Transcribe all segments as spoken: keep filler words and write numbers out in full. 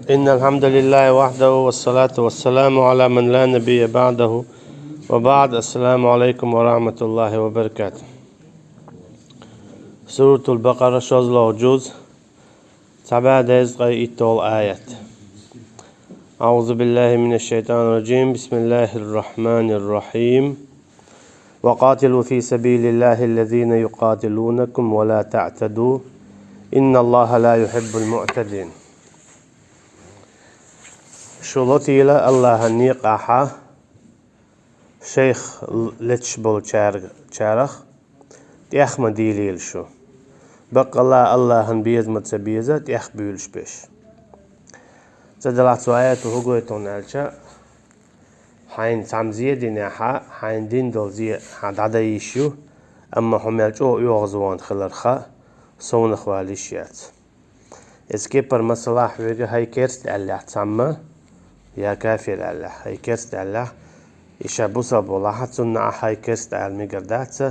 إن الحمد لله وحده، والصلاة والسلام على من لا نبي بعده، وبعد. السلام عليكم ورحمة الله وبركاته. Суратул Бакъара, шозлагӀа жуз, цхьа бӀаь дезткъеи иттола аят. أعوذ بالله من الشيطان الرجيم. بسم الله الرحمن الرحيم. وقاتلوا في سبيل الله الذين يقاتلونكم ولا تعتدوا، إن الله لا يحب المعتدين. Шу латийла АллахӀан некъахьа, шайх леташ болчаьрга, чарах, тӀех ма дийлийла шу. Баккъалла АллахӀан безам ца беза, тӀех буьйлуш беш. Цу делахь цу аято хӀу гойту хьуна аьлча, хьайна цхьамма зе динехьа, хьайна дина долу зе хьан дӀадан йиш ю, амма хьо мел чӀогӀа оьгӀазвахана хиларх совнах вала йиш яц. Эцу кепара масала хьоьга хӀай керста аьллехь цхьамма, я кафир аьллехь, хӀай керста аьллехь, и ша бусалба волахьа, цунна ахь хӀай керста ала мегар дац,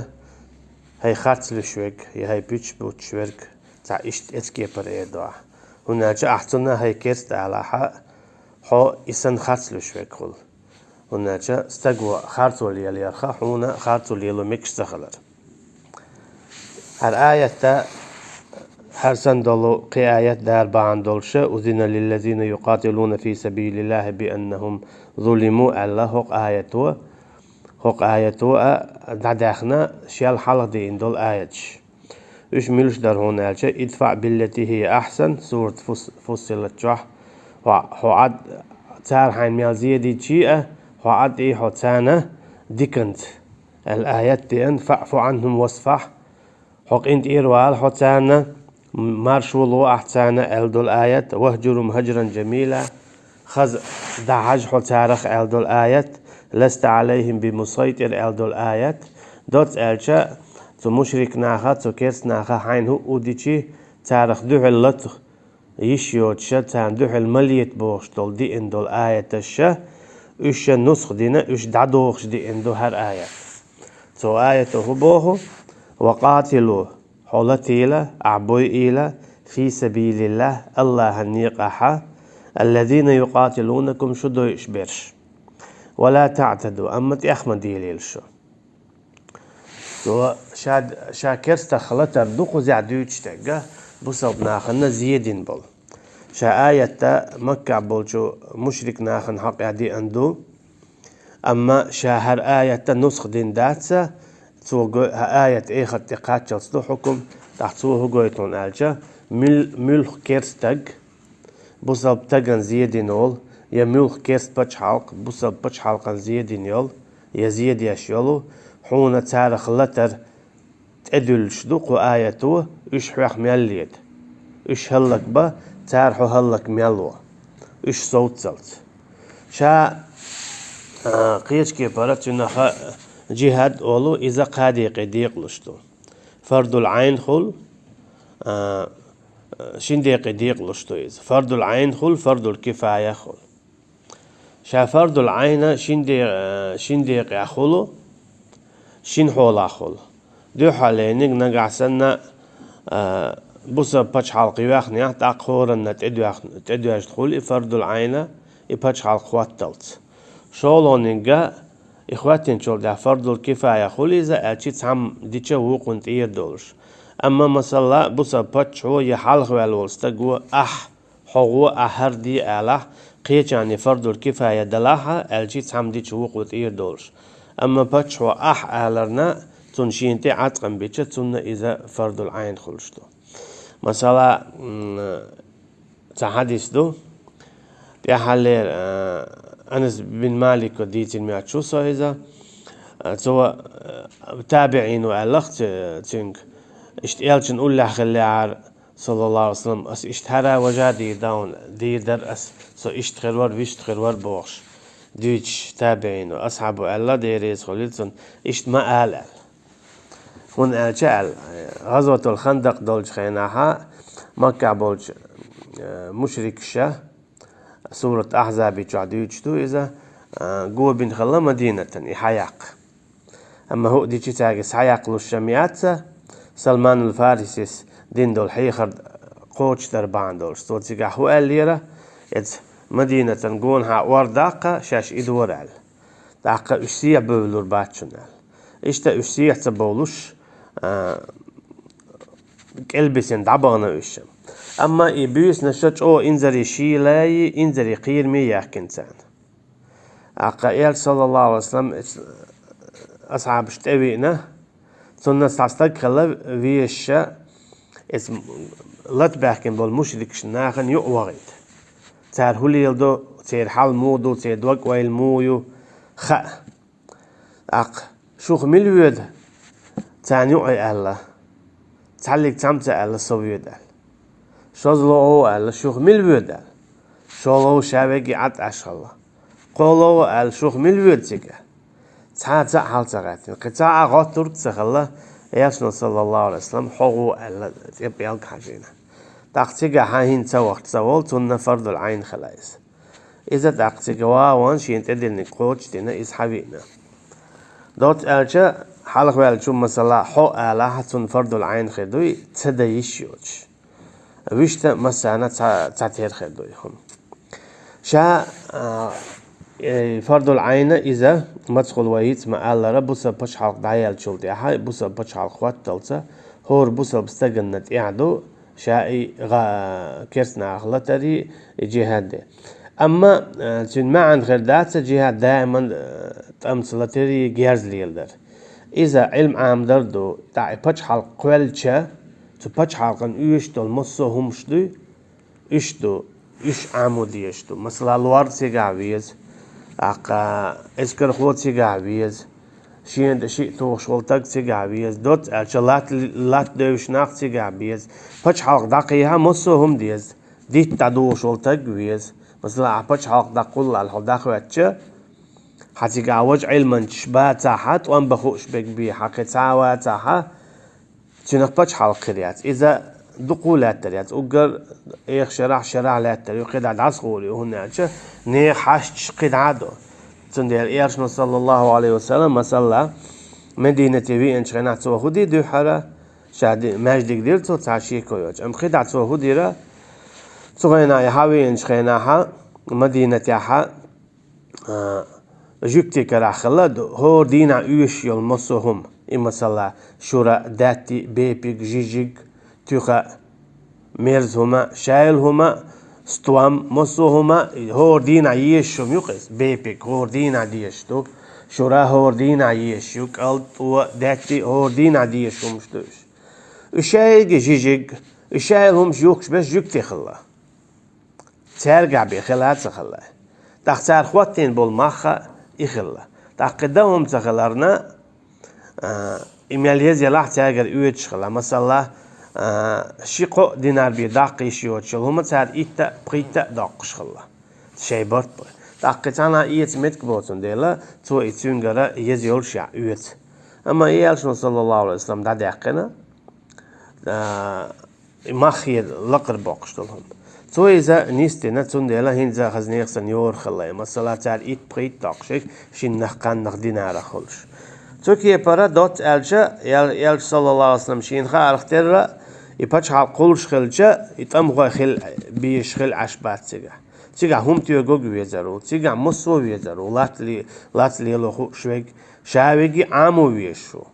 хӀай харц луьйш верг, я хӀай пуьчаш бутташ верг, цхьа иштта эцу кепара эр ду ахь. ХӀунда аьлча ахь цунна хӀай керста алахьа, хьо и санна харц луьйш верг хуьлу. ХӀунда аьлча стага харцо лелорах хьуна харцо лело мегаш ца хилар. ХӀара аятта, хӀара санна долу кхин аят дара бахьана долуша, أذن للذين يقاتلون في سبيل الله بأنهم ظلموا аьлла хӀокху аято, хӀокху аято а дӀадаьхна шел хьалха деана долу аяташ. Уьш муьлш дара хьуна аьлча, ادفع بالتي هي أحسن, сурат Фус-, Фуссилат чохь, хьо, хьо Ӏад-, цара хьайна мел зе дича а, хьо Ӏад и хьо царна диканца, аьлла аят деана, فاعف عنهم واصفح, хьо къинтӀера вала хьо царна, маршо ло ахь царна, аьлла долу аят, واهجرهم هجرا جميلا, хаза дӀахьажа хьо царах, аьлла долу аят, لست عليهم بمسيطر, аьлла долу аят. Доцца аьлча, цу мушрик наха, цу керста наха хьайна хӀуъу дичи, царах дуьхьал лата йиш йоцуша, царна дуьхьал ма лета бохуш долу деана долу аяташа, уьш ша нусха дина, уьш дӀадохуш деана ду хӀара аят. Цу аято хӀу боху: وقاتلوا, хьо латийла, ахь бойийла, في سبيل الله, АллахӀан некъахьа, الذين يقاتلونكم, шу дойуш берш. ولا تعتدوا, амма тӀех ма дийлийла шу. Цо ша, ша керстах латар ду кхузахь дуьйцуш стегга, бусалба нахана зе дина болу. Ша аятта Маккахь болчу мушрик нахана хьакъехь деана ду, амма ша хӀара аятта нусха дина дац, цо го-, хӀара аят эхарт тӀе кхаччалц ду хьукум, тӀаккха цо хӀу гойту хьуна аьлча, муьл-, муьлхха керстаг, бусалба стагана зе дина волу, я муьлхха керста пачхьалкх, бусалба пачхьалкхана зе дина йолу, я зе деш йолу, хьуна царах латар тӀедуьллуш ду кху аято, уьш хьоьх мел леда. Уьш хӀаллакбан, цара хьо хӀаллак мел во. Уьш совццалц. Ша, а, кхечу кепара цуьнах джихад олу, иза кхаа декъе декъалуш ду. Фардул Ӏайн хуьлу, а, шин декъе декъалуш ду иза. Фардул Ӏайн хуьлу, фардул кифая хуьлу. Ша фардул Ӏайн шин де-, шин декъехь хуьлу, шин хьолахь хуьлу. Дуьххьалениг нагахь санна, а, бусалба пачхьалкх йоьхнехь, тӀаккха хӀоранна тӀедоьх-, тӀедоьжна хуьлу и фардул Ӏайн, и пачхьалкх хӀотталц. ШолгӀаниг а, и хӀоьттинчул тӀаьхьа фардул кифая хуьлу иза, аьлчи цхьамма дича вукхунна тӀера долуш. Амма, масала, бусалба паччахьо я хьалхаваьлла волу стаго, ахь, хьо гӀо, ахь хӀара де алахь, кхечарна и фардул кифая далахьа, аьлчи цхьамма дича вукхо тӀера долуш. Амма паччахьо ахь аларна, цунна шена тӀе Ӏаткъам бича, цунна иза фардул Ӏайн хуьлуш ду. Масала, м, цхьа хьадис ду. ТӀаьххьаллера, а, Анас бин Малика дийцина моьтту со иза. А, цо, а, табиӀин ву аьллах цу-, цуьнга. Иштта элчан уллехь хиллехьара, саллаллаху алейхи ва саллям, ас иштта хӀара важа дийр даун, дийр дар ас, со иштта хир вар, вуьшта хир вар бохуш. Дуьйцуш табиӀин ву, асхьабо аьлла, Дела реза хуьлийла цунна, иштта ма ала аьлла. ХӀунда аьлча аьлла, гӀазватул Хандакъ долчу хенахьа Маккахь болчу, э, мушрикаша, сурат Ахьзаби чохь дуьйцуш ду иза, э, го бина хилла Мадинатан и хьаяккха. Амма хӀуъа дичи цаьрга схьаяккхалуш шам яц, Салманул Фарисис дина долу хьехар кхочушдар бахьана долуш. Цо цигахь хӀу аьллера, Эца Мадинатан гонахьа ор даккха, шаьш идора аьлла. ТӀаккха уьш сехьа бевлур бац шуна аьлла. Иштта уьш сехьа ца бовлуш, а, кӀелбисина дӀабахана уьш. Амма и буьйсанаш чӀогӀа инзаре шийлайи, инзаре кхераме яьккхина царна. ТӀаккха Элча, саллаллаху Ӏалайхи ва саллам, эца асхьабаш тӀе виъна, цунна цхьа стаг хилла вешаш, эца лата баьхкина болу мушрикашна нахана юкъа вахийта. Цара хӀун леладо, церан хьал муха ду, церан дог-ойла муха ю, хаа. ТӀаккха: «Шух мила воьду царна юкъе?» — аьлла. Цхьаллиг цхьамца аьлла: «Со воьду», — аьлла. ШозлагӀа аьлла: «Шух мила воьду?» — аьлла. ШолгӀа ша веги Ӏад Ӏаш хилла. КхоалгӀа аьлла: «Шух мила воьду цига?» Цхьацца а хьал ца гӀаьттина. Кхин цхьа а гӀоттург ца хилла, Элчано, саллаллаху Ӏалайхи ва саллам, «Хьо гӀо», — аьлла, тӀе пӀелг хьажийна. ТӀаккха цигахьа хӀинца вахча ца волу, цунна фардул Ӏайн хилла иза. Иза тӀаккха цига вагӀана, шена тӀедиллинарг кхочушдина, иза хьавиъна. Доцца аьлча, хьалхаваьллачо, масала, «Хьо» алахь, цунна фардул Ӏайн хир дуй, ца дан йиш йоцуш. Вуьшта массарна цхьа, цхьатерра хир дуй хӀума. Ша, а, э, фардул Ӏайна иза мацахула вай хӀинца ма-аллара, бусалба пачхьалкх дӀаяьллачул тӀаьхьа, бусалба пачхьалкх хӀотталца, хӀора бусалба стаганна тӀехь ду, ша и гӀа-, керстанах латари, и джихӀад де. Амма, а, цуьнан маьӀна хир дац, джихӀад даиман, а, тӀамца латари, герз леладар. Иза Ӏилма Ӏамадар ду, тӀаккха и пачхьалкх кхоьллича, цу пачхьалкхана оьшуш долу массо а хӀумаш дуй, уьш ду, уьш Ӏамо дезаш ду. Масала, лор цигахь веза, тӀаккха эскархо цигахь веза, шена тӀе шиъ тухуш волу стаг цигахь веза, доцца аьлча, лат-, латта девзаш нах цигахь беза. Пачхьалкх дӀакхехьа массо а хӀума деза. Дитт дӀадохуш волу стаг веза. Масала, ахь пачхьалкх дӀакхуллал хьо дӀахӀоьттича, хьан цигахь важа Ӏилманчаш бацахьа, тӀом бан хууш берг бехьа, кхин цхьа а вацахьа, цуьнах пачхьалкх хир яц. Иза дукха лаьттар яц. Уггар эха шарахь, шарахь лаьттар ю, кхидӀа дӀасахуур ю, хӀунда аьлча нехан хьашташ кхидӀа а ду. Цундела Элчано, саллаллаху Ӏалайхи ва саллам, масала, Мединате веанчу хенахь цо хӀун дира дуьххьара? Ша ди-, маьждиг дира цо, цхьа шеко йоцуш. Амма кхидӀа цо хӀун дира? Цу хенахь и хьавеанчу хенахьа, Мадинатехьа, а, жуьгтийн карахь хилла ду, хӀора дийнахь оьшуш йолу массо а хӀума. И масала, шура, даьтти, бепиг, жижиг, туьха, мерза хӀума, шайла хӀума, стом, массо а хӀума, хӀора дийнахь езаш хӀума ю-кх иза, бепиг, хӀора дийнахь дезаш ду, шура, хӀора дийнахь езаш ю, кӀалд, тӀо, даьтти, хӀора дийнахь дезаш хӀумаш ду уьш. Уьш шайга жижиг, уьш шайла хӀумаш юхкуш берш жуьгти хилла. Цаьргахь бен хила а ца хилла. ТӀаккха цара хӀоттийна болу мах а и хилла. ТӀаккха кхин дан хӀума ца хиларна, а, и мел еза елахь цаьргара оьцуш хилла. Масала, а, ши-кхо динар бен даккха йиш йоцуш йолу хӀума цара итт а, пхийтта а доккхуш хилла. Шайн барт бан. ТӀаккха кхин цхьанхьа эца меттиг боцун дела, цо и цуьнгара еза йолушехь оьцу. Амма и Элчано, саллаллаху Ӏалайхи ва саллам, дӀадаьккхина, а, и мах хеда лакхара боккхуш долу хӀума. Цо иза нисдина, цундела хӀинца хаза нехан санна йора хилла. Масала, цара итт-пхийтта доккхуш, шиннах-кханнах динарах хуьлуш. Цу кепара доцца аьлча, Эл-, Элча, саллаллаху Ӏалайхи ва саллам, шена хаарх терра, и пачхьалкх кхуллуш хилча, и тӀамхой хила безаш хила Ӏаш бац цигахь. Цигахь хӀума тоьгург везар ву, цигахь массо а везар ву, лат ле-, лац лело хууш верг, ша верг Ӏамо везаш ву.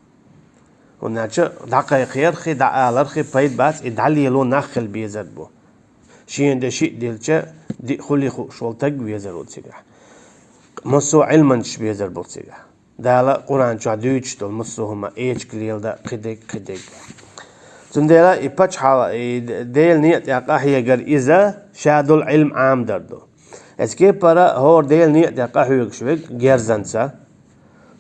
ХӀунда аьлча дӀакхайкхарх, дӀааларх пайда бац, и дӀалело нах хила безар бу. Шена де шиъ делча, диъ хули хууш волу стаг везар ву цигахь. Массо а Ӏилманчаш безар бу цигахь. Дала Къуръан чохь дуьйцуш долу массо а хӀума, эчиг леладан, кхидерг, кхидерг. Цундела и пачхьал-, и Делан некъа тӀехь къахьегар иза ша долу Ӏилма Ӏамадар ду. Эцу кепара хӀора Делан некъа тӀехь къахьоьгуш верг герзанца.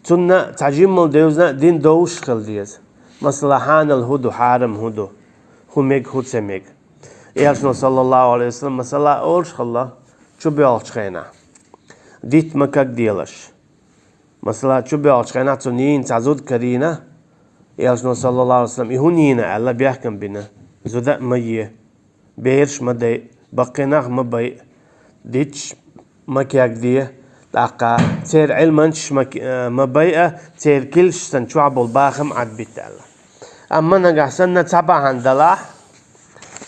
Цунна цхьа жиммал девзна дин довзуш хила деза. Масала, хьанал хӀун ду, хьарам хӀун ду, хӀун мега, хӀун ца мега. Элчано, саллаллаху Ӏалайхи ва саллам, масала, олуш хилла, чубоьлхучу хенахь дитт ма кагделаш. Масала, чубоьлхучу хенахь цунна йийна цхьа зуда карийна, Элчано, саллаллаху Ӏалайхи ва саллам, и хӀунда йийна аьлла, бехкам бина, зуда а ма е. Бераш ма дайа, баккхий нах ма байа, дитташ ма кегде, тӀаккха церан Ӏилманчаш ма ке-, э, ма байа, церан килсаш санна чохь болу бахам Ӏадбита аьлла. Амма нагахь санна цхьа бахьана далахь,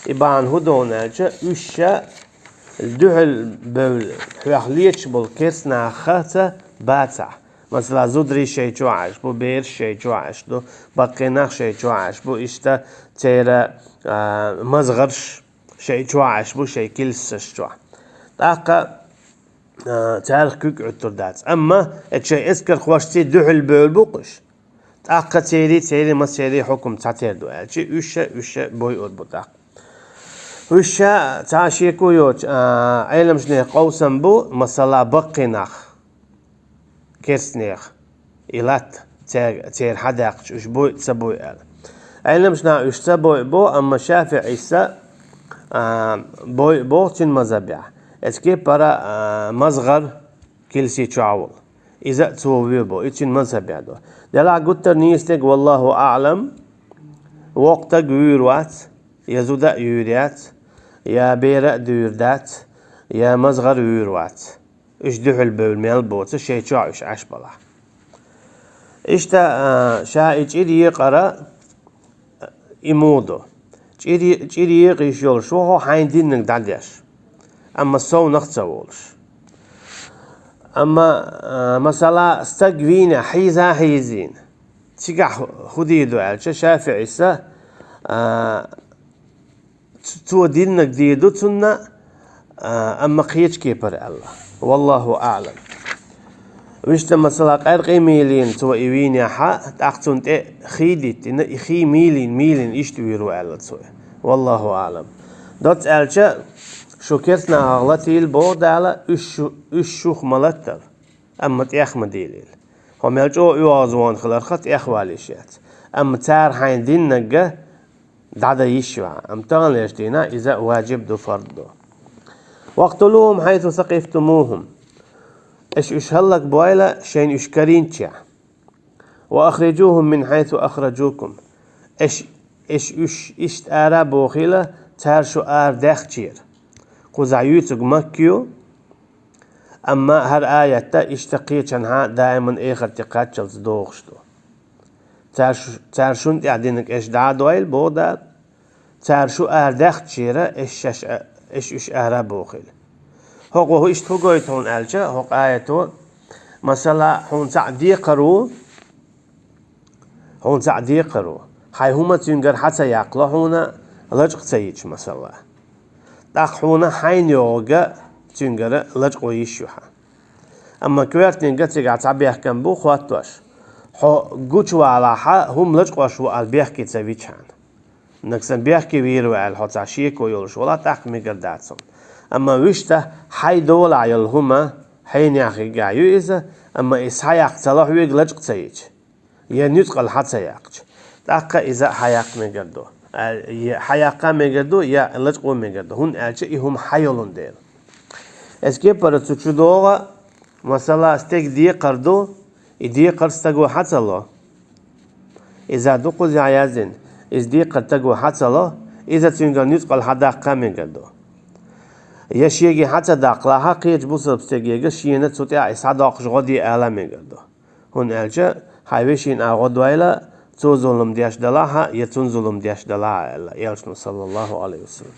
и бахьана хӀун ду аьлча, уьш ша Дуьхьал бевлла хьоьх леташ болу керстанахаца бацахь. Масала, зударий шайн чохь Ӏаш бу, бераш шайн чохь Ӏаш ду, баккхий нах шайн чохь Ӏаш бу, иштта церан, а, мазгӀарш шайн чохь Ӏаш бу, шайн килсаш чохь. ТӀаккха, а, царах куьг Ӏуттур дац. Амма эцу шайн эскархошций дуьхьал бевлла бу-кх уьш. ТӀаккха церий, церий, массерий хьукум цхьатера ду аьлча, уьш а, уьш а бойур бу тӀаккха. Уьш а цхьа шеко йоцу, а, Ӏеламнехан къовсам бу, масала, баккхий нах, керстанех, и латта церан, церан хьадаьккхича, уьш бой а, ца бой а аьлла. Ӏеламнаха уьш ца бой а боху, амма ШафиӀис а, а, бой а боху цуьнан мазхабехь. Эцу кепара, а, мазгӀар килси чохь волу. Иза а цо воь бо, и цуьнан мазхабехь ду. Делахь гуттар нийса стаг, валлаху аӀлам, воккха стаг вуьйр вац, я зуда а юьйр яц, я бера а дуьйр дац, я мазгӀар вуьйр вац. Уьш дуьхьал бевлла мел боцу, шайн чохь уьш Ӏаш балахь. Иштта, а, ша и чӀир екъара, и муха ду? ЧӀир, чӀир екъа йиш йолуш ву хьо хьайна диннарг дӀадеш, амма совнах ца волуш. Амма, а, масала, стаг вийна, хьийза а хьийзийна, цигахь хӀу-, хӀун дийр ду аьлча, ШафиӀис а, а, ц-, цо диннарг дийр ду цунна, а, амма кхечу кепара аьлла. Валлаху аӀлам. Вуьшта, масала, къаьркъа мийлина цо и вийна хьа, тӀаккха цунна тӀе хий диттина, и хий мийлина, мийлина иштта вуьйр ву аьлла цо. Валлаху аӀлам. Доцца аьлча, шу керстанахах латийла боху Дала, уьш шу-, уьш шух ма латтара, амма тӀех ма дийлийла. Хьо мел чӀогӀа оьгӀазвахна хиларх тӀех вала йиш яц. Амма цара хьайна диннарг дӀадан йиш ю хьан, амма таханлерчу дийнахь иза важиб ду, фард ду. «Вакътулухум хьайсу сакъифтумухум». Аша уьш хӀаллакбойла шайна уьш карийначехь. «Ва ахрижухум мин хьайсу ахражукум». Аша, аша уьш иштта ара а бохийла, цара шу ара даьхначера. Кхузахь юьйцург Макка ю, амма хӀара аятта иштта кхечанхьа даиман эхарте кхаччалц догӀуш ду. Цара шу-, цара шуна тӀехь динарг аша дӀа а дойла, боху Дала, цара шу ара даьхначера аша шаьш а, аша уьш ара а бохийла. ХӀокхо хӀу иштта хӀу гойту хьуна аьлча, хӀокху аято, масала, хьуна цхьаъ декхар ву, хьуна цхьаъ декхар ву, хьайн хӀума цуьнгара хьа ца яккхало хьуна, лачкъа ца йича, масала. ТӀаккха хьуна хьайна йогӀург цуьнгара лачкъо йиш ю хьан. Амма коьртаниг цигахь цхьа бехкам бу хоттош. Хьо гучувалахь, хӀума лачкъош ву аьлла бехке ца вичхьана. Нагахь санна бехке вийр ву аьлла хьо цхьа шеко йолуш валахь, тӀаккха мегар дац хьуна. Амма вуьшта хьайн долахь йолу хӀума, хьенех хигахь ю иза, амма и схьаяккха ца ло хьоьга лачкъа ца йича, я нуьцкъала хьа ца яккхича, тӀаккха иза хьаяккха мегар ду. А, я хьаяккха мегар ду, я лачкъо мегар ду, хӀунда аьлча и хӀума хьан йолун дела. Эцу кепара цу чу догӀу, масала, стеган декхар ду, и декхар стаго хьа ца ло. Иза ду кхузахь яздина, иза декхар стаго хьа ца ло, иза цуьнгара нуьцкъала хьа даккха мегар ду. Я шега хьа ца даккхалахь, кхечу бусалба стегега шена цу тӀехь и схьадоккхуш гӀо де ала мегар ду. ХӀунда аьлча хьайн вешина а гӀо дойла, цо зулам деш далахь, я цунна зулам деш далахь аьлла, элчано, саллаллаху Ӏалайхи ва саллам.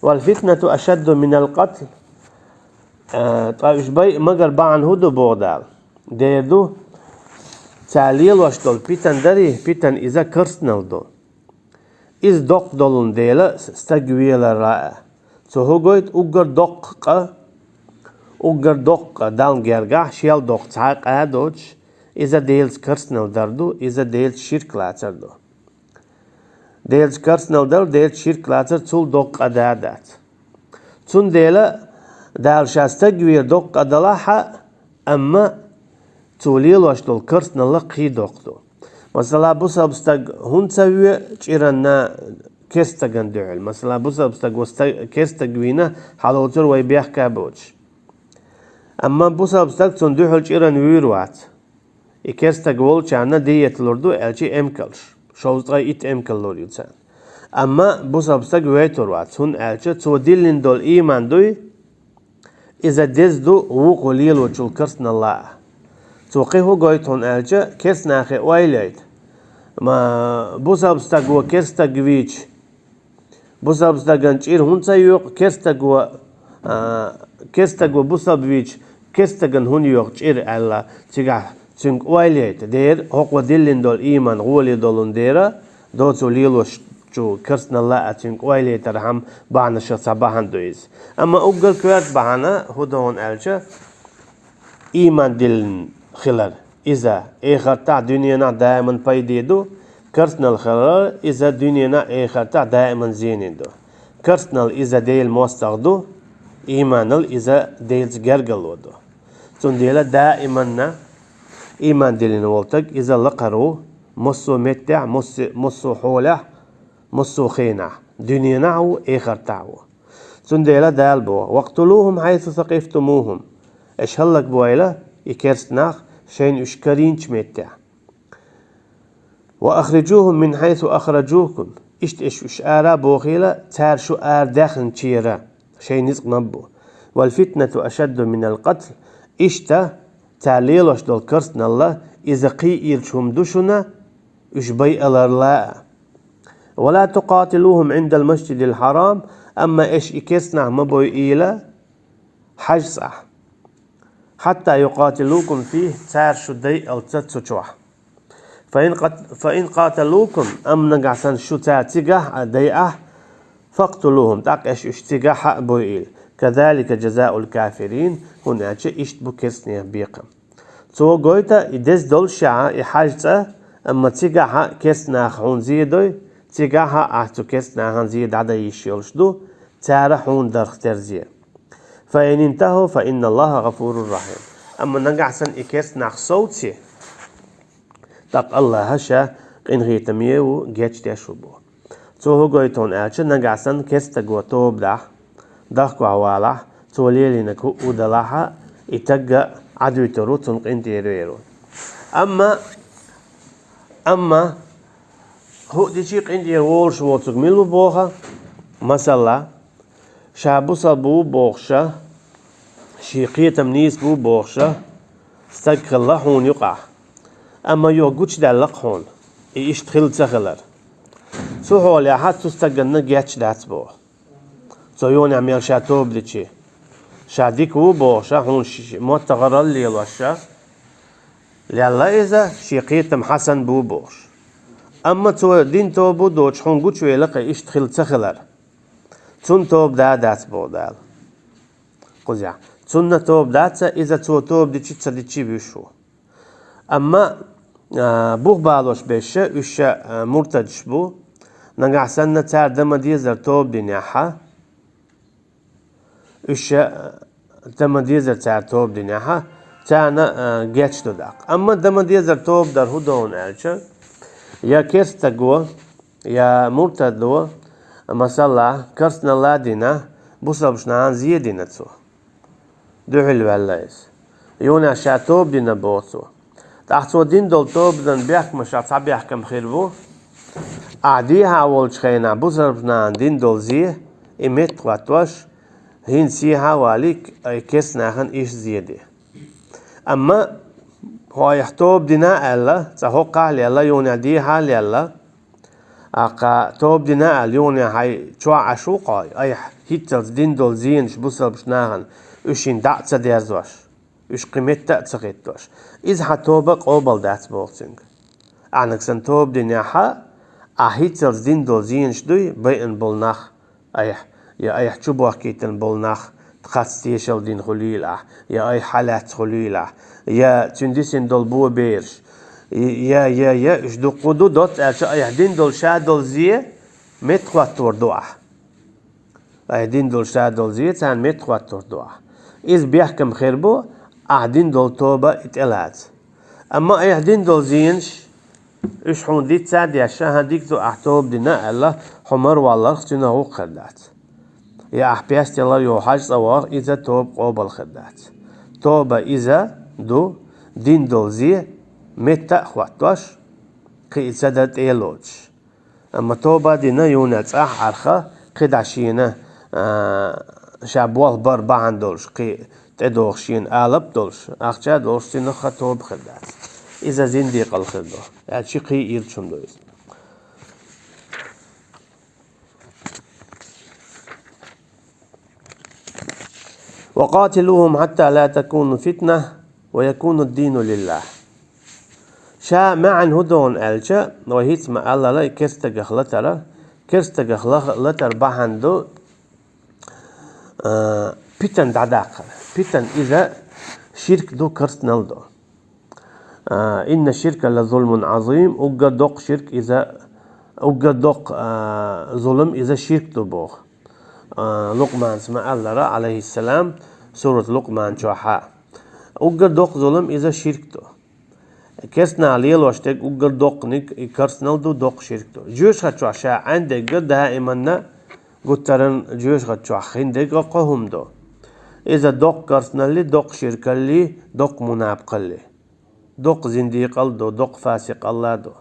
«Вал фитнату ашадду минал къатл». А, ткъа уьш байа магар бахьана хӀун ду, боху Дала? Дера ду, цара лелош долу питан дарий, питан иза карстанал ду. Иза доккха долун дела с-, стаг велара а. Цо хӀу гойту, уггар доккха къа, уггар доккха къа Далла гергахь, шел доккха цхьа а къа доцуш, иза Делаца карстанал дар ду, иза Делаца ширк лацар ду. Делаца карстанал дар, Делаца ширк лацар цул доккха къа да а дац. Цундела Дала ша стаг вер доккха къа далахь а, амма цо лелош долу карстаналла кхин доккха ду. Масала, бусалба стаг хӀунда ца ве чӀиранна керстаган дуьхьал? Масала, бусалба стаг ва ста-, керстаг вийна, хьалоцур вай бехка боцуш. Амма бусалба стаг цунна дуьхьал чӀиран вуьйр вац. И керстаг волчарна диета лур ду, аьлча эмкалш. Шовзткъе итт эмкал лур ю царна. Амма бусалба стаг вейтур вац, хӀунда аьлча цо диллина долу ийман дуй, иза деза ду вукхо лелочул карстаналла а. Цо кхин хӀу гойту хьуна аьлча, керстанахе ойла яйта. Ма, бусалба стаг ва керстаг вийча, бусалба стаган чӀир хӀунда ца йоькъу, керстаг ва А, керстаго бусалба вийча, керстаган хӀунда йоах чӀир аьлла, цигахь цуьнга ойла яйта дера, хӀокхо диллина долу ийман гӀоле долун дера, доцо лелочу керстаналла а цуьнга ойла яйтархьама бахьанашах цхьа бахьана ду иза. Амма уггар коьрта бахьана хӀун ду хьуна аьлча, ийман диллина хилар. Иза эхартахь, дуьненахь даиман пайде ду, керстанал хилар, иза дуьненахь, эхартахь даиман зене ду. Керстанал иза Делан мостагӀа ду, ийманал иза Делаца гергарло ду. Цундела даиманна ийман диллина волу стаг иза лакхара ву, массо а меттехь, массо, массо а хьолехь, массо а хенахь, дуьненахь а ву, эхартахь а ву. Цундела Дала боху: «Вакътулухум хьайсу сакъифтумухум». Аша хӀаллакбойла и керста нах шайна уьш карийначу меттехь. «Ва ахриджухум мин хьайсу ахраджукум». Иштта аша уьш ара а бохийла, цара шу ара даьхначера, шайн ницкъ ма бу. «Вал фитнату ашадду минал къатл». Иштта цара лелош долу керстаналла, иза кхин а ирча хӀума ду шуна, уьш байаларла а. «Ва ла тукъатилухум Ӏиндал масджидил хьарам», амма аша и керста нах ма бойийла хьаьжцӀахь. «Хьатта юкъатилукум фихь», цара шу дайалца цу чохь. «Фа ин къат-, фа ин къаталукум», амма нагахь санна шу цара цигахь а дайахь, «факътулухум», тӀаккха аша уьш цигахь а бойийла. «Казалика жазаул кафирин», хӀунда аьлча иштта бу керстанех бекхам. Цо гойту и деза доллушехь и хьаьжцӀа, амма цигахь а керста наха хьуна зе дой, цигахь а ахь цу керста нахана зе дӀадан йиш йолуш ду, цара хьуна дарх терзе. «Фа ин интаху, фа инналлаха гӀафурур рахьим». Амма нагахь санна и керста нах совце, тӀаккха Аллаха ша къинхетаме ву, гечдеш ву боху. Цо хӀун гойту хьуна аьлча, нагахь санна керстаго тоба дахь, дахкахь валахь, цо лелийнарг хӀуъу далахь а, и стаг а Ӏадуьйтур ву, цунна къинтӀера вер ву. Амма, амма хӀуъу дичи къинтӀера волуш воцург мила ву боху? Масала, ша бусалба ву бохуша, шен кхетам нийса бу бохуша, стаг хилла хьуна юкъахь. Амма юха гучудаьлла-кх хьуна, и иштта хилла ца хилар. Цу хьолехь цу стаганна геч дац боху. Цо юханехь мел ша тоба дичи, ша дика ву бохуша, хьуна ш-, ш-, моттагӀарал лелоша, лелла иза, шен кхетам хьасан бу бохуш. Амма цо дина тоба доцуш хьуна гучувелла-кх и иштта хилла ца хилар. Цунна тоба да дац боху Дала. Кхузахь. Цунна тоба дац, иза цо тоба дичи ца дичи вуьш ву. Амма, а, бух балош берш, уьш, а, муртадаш бу. Нагахь санна цара дан ма-дезара тоба динехь, уьш, а, дан ма-дезара цара тоба динехь, царна, а, геч ду даккха. Амма дан ма-дезара тоба дар хӀун ду хьуна аьлча, я керстаго, я муртадо, масала, керстаналла дина, бусалбачу нахана зе дина цо. Дуьхьал ваьлла иза. Юханехь ша тоба дина боху цо. ТӀаккха цо дина долу тобанан бехкамашах цхьа бехкам хир бу. Ахь дехьа волчу хенахь бусалбачу нахана дина долу зе, и меттахӀоттош, хӀинца сехьа а валийча, и керста нахана иштта зе де. Амма хьо айхьа тоба дина аьлла, цкъа хӀокхахь а лелла, юханехь дехьа а лелла, Аккха тоба дина аьлла, юханехь хьайн чохь Ӏаш ву-кх хьо, айхьа хӀинццалц дина долу зенаш бусалбачу нахана, уьш шина дӀа а ца дерзош, уьш кхин метта а ца хӀиттош. Иза хьан тоба къобал дац боху цуьнга. Ахьанаг санна тоба динехь, ахьа хӀинццалц дина долу зенаш дуй, байина болу нах, айхьа, я айхьа чубохкийтина болу нах, тхаца тешалла дина хуьлийла ахь, я айхьа хьалаьцна хуьлийла ахь, я цуьнан дисина долу бобераш, я, я, я, уьш дуккха ду, доцца аьлча, айхьа дина долу ша долу зе меттахӀоттор ду ахь. Айхьа дина долу ша долу зе царна меттахӀоттор ду ахь. Иза бехкам хир бу, ахьа дина долу тоба и тӀелаца. Амма айхьа дина долу зенаш, уьш хьуна дицца а деш, хӀан дика ду ахь тоба дина аьлла, хьо марвалларх цуьнан гӀуллакх хир дац. Я ахь пестелара йо хьажцӀа вахар, иза тоба къобал хир дац. Тоба иза ду, дина долу зе метта а хӀоттош, кхин и ца дан тӀе а лоцуш. Амма тоба дина юханехь цӀахь Ӏарха, кхидӀа шена, а, ша болх бар бахьана долуш, кхин тӀедогӀуш шена алап а долуш, ахча а долуш, цуьнан ха тоба хир дац. Иза зиндикъал хир ду. Аьлча кхин ирча хӀума ду иза. وقاتلوهم حتى لا تكون فتنة ويكون الدين لله. Ша маьӀна хӀун ду аьлча, вай хӀинца ма-аллара, и керстагах латара, керстагах лаха-, латар бахьана ду, а, питан дӀадаккхар. Питан иза ширк ду, керстанал ду. А, إن الشرك لظلم عظيم, уггар доккха ширк иза, уггар доккха, а, зулам иза ширк ду боху. А, Лукъманца ма-аллара, алейхиссалам, сурат Лукъман чохьа. Уггар доккха зулам иза ширк ду. Керстанах лелош дерг уггар доккханиг и керстанал ду, доккха ширк ду. Жоьжахати чохь ша Ӏандерг даиманна гуттаран жоьжахати чохь хиндерг кхо хӀума ду. Иза доккха керстаналли, доккха ширкалли, доккха мунапкъалли. Доккха зиндикъал ду, доккха фасикъалла ду.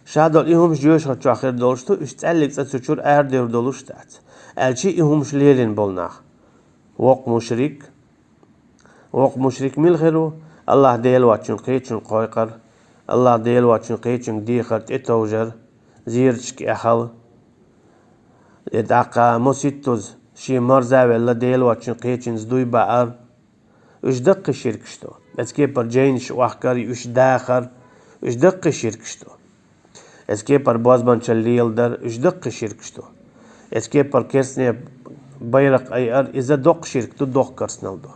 Ша долу и хӀумаш жоьжахати чохь хир долуш ду, уьш цӀаьллиг цӀа цу чуьра арадевр долуш дац. Аьлчи и хӀумаш лелийна болу нах. Воккха мушрик. Воккха мушрик мила хир ву? Аллах Дела воцчун кхечун кхойкхар, Аллах Дела воцчун кхечун дехар тӀетовжар, зерачка эхал. И тӀаккха муситтуз шен марза велла Дела воцчун кхечунца дуй баар. Уьш даккхий ширкаш ду. Эцу кепара жайнаш охкар, уьш дахар, уьш даккхий ширкаш ду. Эцу кепара бозбанчалла леладар, уьш даккхий ширкаш ду. Эцу кепара керстне байракх айар, иза доккха ширк ду, доккха керстанал ду.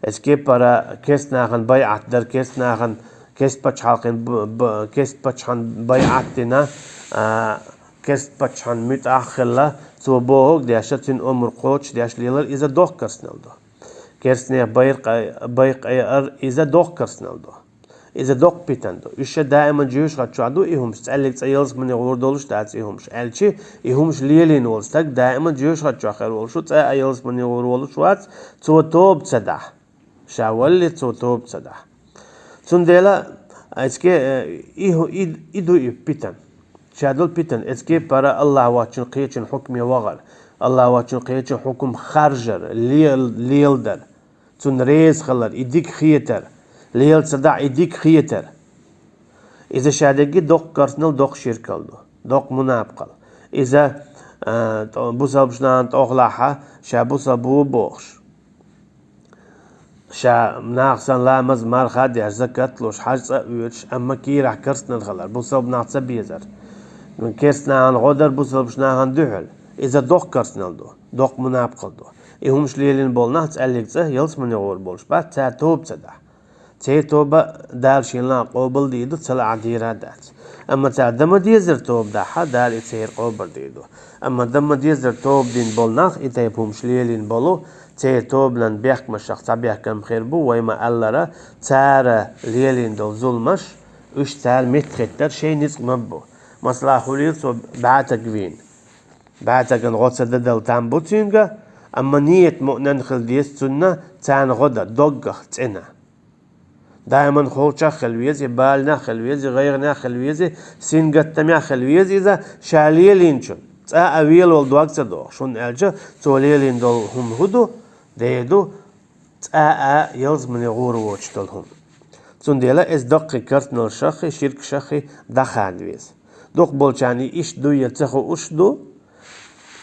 Эцу кепара керст нахана байӀат дар, керст нахана керст пачхьалкхин б-, б-, керст пачхьан байӀат дина, а, керст пачхьан муьтӀахь хилла, цо бохург деш, цуьнан омра кхочуш деш лелар, иза доккха керстанал ду. Керстнех байракх ай-, байракх айар, иза доккха керстанал ду. Иза доккха питан ду. Уьш ша даиман жоьжахати чохь ду и хӀумаш, цӀаьллиг цӀа ялсамане гӀур долуш дац и хӀумаш. Аьлчи, и хӀумаш лелийна волу стаг даиман жоьжахати чохь хир волуш ву, цӀа а ялсамане гӀур волуш вац, цо тоба ца дахь. Ша валли, цо тоба ца дахь. Цундела, эцке, э, и хӀу-, и, и ду и питан. Ша долу питан, эцке пара Аллах воцчун кхечун хьукме вахар, Аллах воцчун кхечун хьукум харжар, лел-, лелдар, цунна реза хилар, и дика хетар, лела ца дахь и дика хетар. Иза ша дерриге доккха керстанал, доккха ширкал ду, доккха мунапкъал. Иза, а, тӀо-, бусалбаш нахана тӀохлахьа, ша бусалба ву бохуш. Ша нах санна ламаз, марха а деш, закат а луш, хьаьж цӀа а оьцуш, амма кийрахь керстанал хилар, бусалба нах ца безар. Керст нахана гӀо дар бусалбаш нахана дуьхьал. Иза доккха керстанал ду, доккха мунапкъал ду. И хӀумаш лелийна болу нах цӀаьллиг цӀа ялсамане гӀур болуш бац, цара тоба ца дахь. Церан тоба Дала шен лаахь къобал дийр ду, ца лаахь дийр а дац. Амма цара дан ма дезара тоба дахь, Дала и церан къобал дийр ду. Амма дан ма дезара тоба дина болу нах, и тайпа хӀумаш лелийна болу, церан тобанан бехкамашах цхьа бехкам хир бу, вай ма-аллара, цара лелийна долу зуламаш, уьш цара меттахӀиттар шайн ницкъ ма бу. Масала, хуьлийла цо бӀаьтаг вийна. БӀаьтаган гӀо ца дадала там бу цуьнга, амма ниет муънан хила деза цунна, царна гӀо дан доггах цӀена. Даиман холчах хила веза, баланах хила веза, гӀайгӀанах хила веза, сингаттамех хила веза иза ша лелийначун. ЦӀа а велавала дог ца доху, шуна аьлча, цо лелийна долу хӀума хӀун ду? Дера ду, цӀа а ялсамане гӀур воцуш долу хӀума. Цундела иза даккхий керстаналшаххи, ширкашаххи дӀахана веза. Дукха болчарна и иштта ду я ца хууш ду.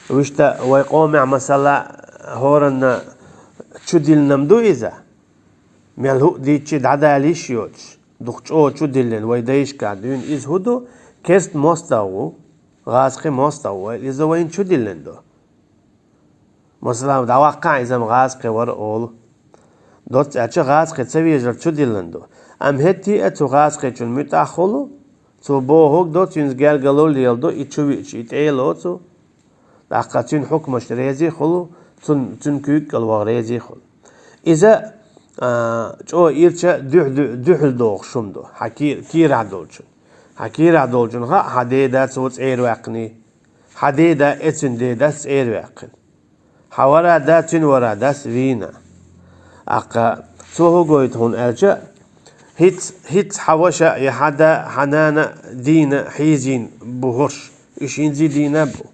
Вуьшта вай къомехь, масала, хӀоранна чудиллинарг ду иза. Мел хӀуъа дийцча дӀадала йиш йоцуш, дукха чӀогӀа чудиллина вай дайшкахь дуьйна иза хӀун ду? Керст мостагӀа ву, гӀазкхи мостагӀа ву, иза вайна чудиллина ду. Масала, дӀаваккхахьа иза-м гӀазкхи вара олу. Доцца аьлча гӀазкхи ца везар чудиллина ду. Амма хӀетте а цу гӀазкхичун муьтӀахь хуьлу, цо бохург до, цуьнца гергарло леладо, и чу виъча, и тӀе а лоцу. ТӀаккха цуьнан хьукмашна резий хуьлу, цун, цуьнан куьйга кӀал ваха резий хуьлу. Иза, а, чӀогӀа ирча дуьхь-, дуьхьал дохуш хӀума ду, хьан ки-, кийрахь долчун. Хьан кийрахь долчун хаьа, хьан деда цо цӀера ваьккхиний. Хьан деда эцуьнан дедас цӀера ваьккхина. Хьан вара да цуьнан вара дас вийна. ТӀаккха цо хӀун гойту хьуна аьлча, хӀинца, хӀинца хьан ваша я хьан да, хьан нана дийна хьийзийна бу хӀорш, уьш хӀинца а дийна а бу.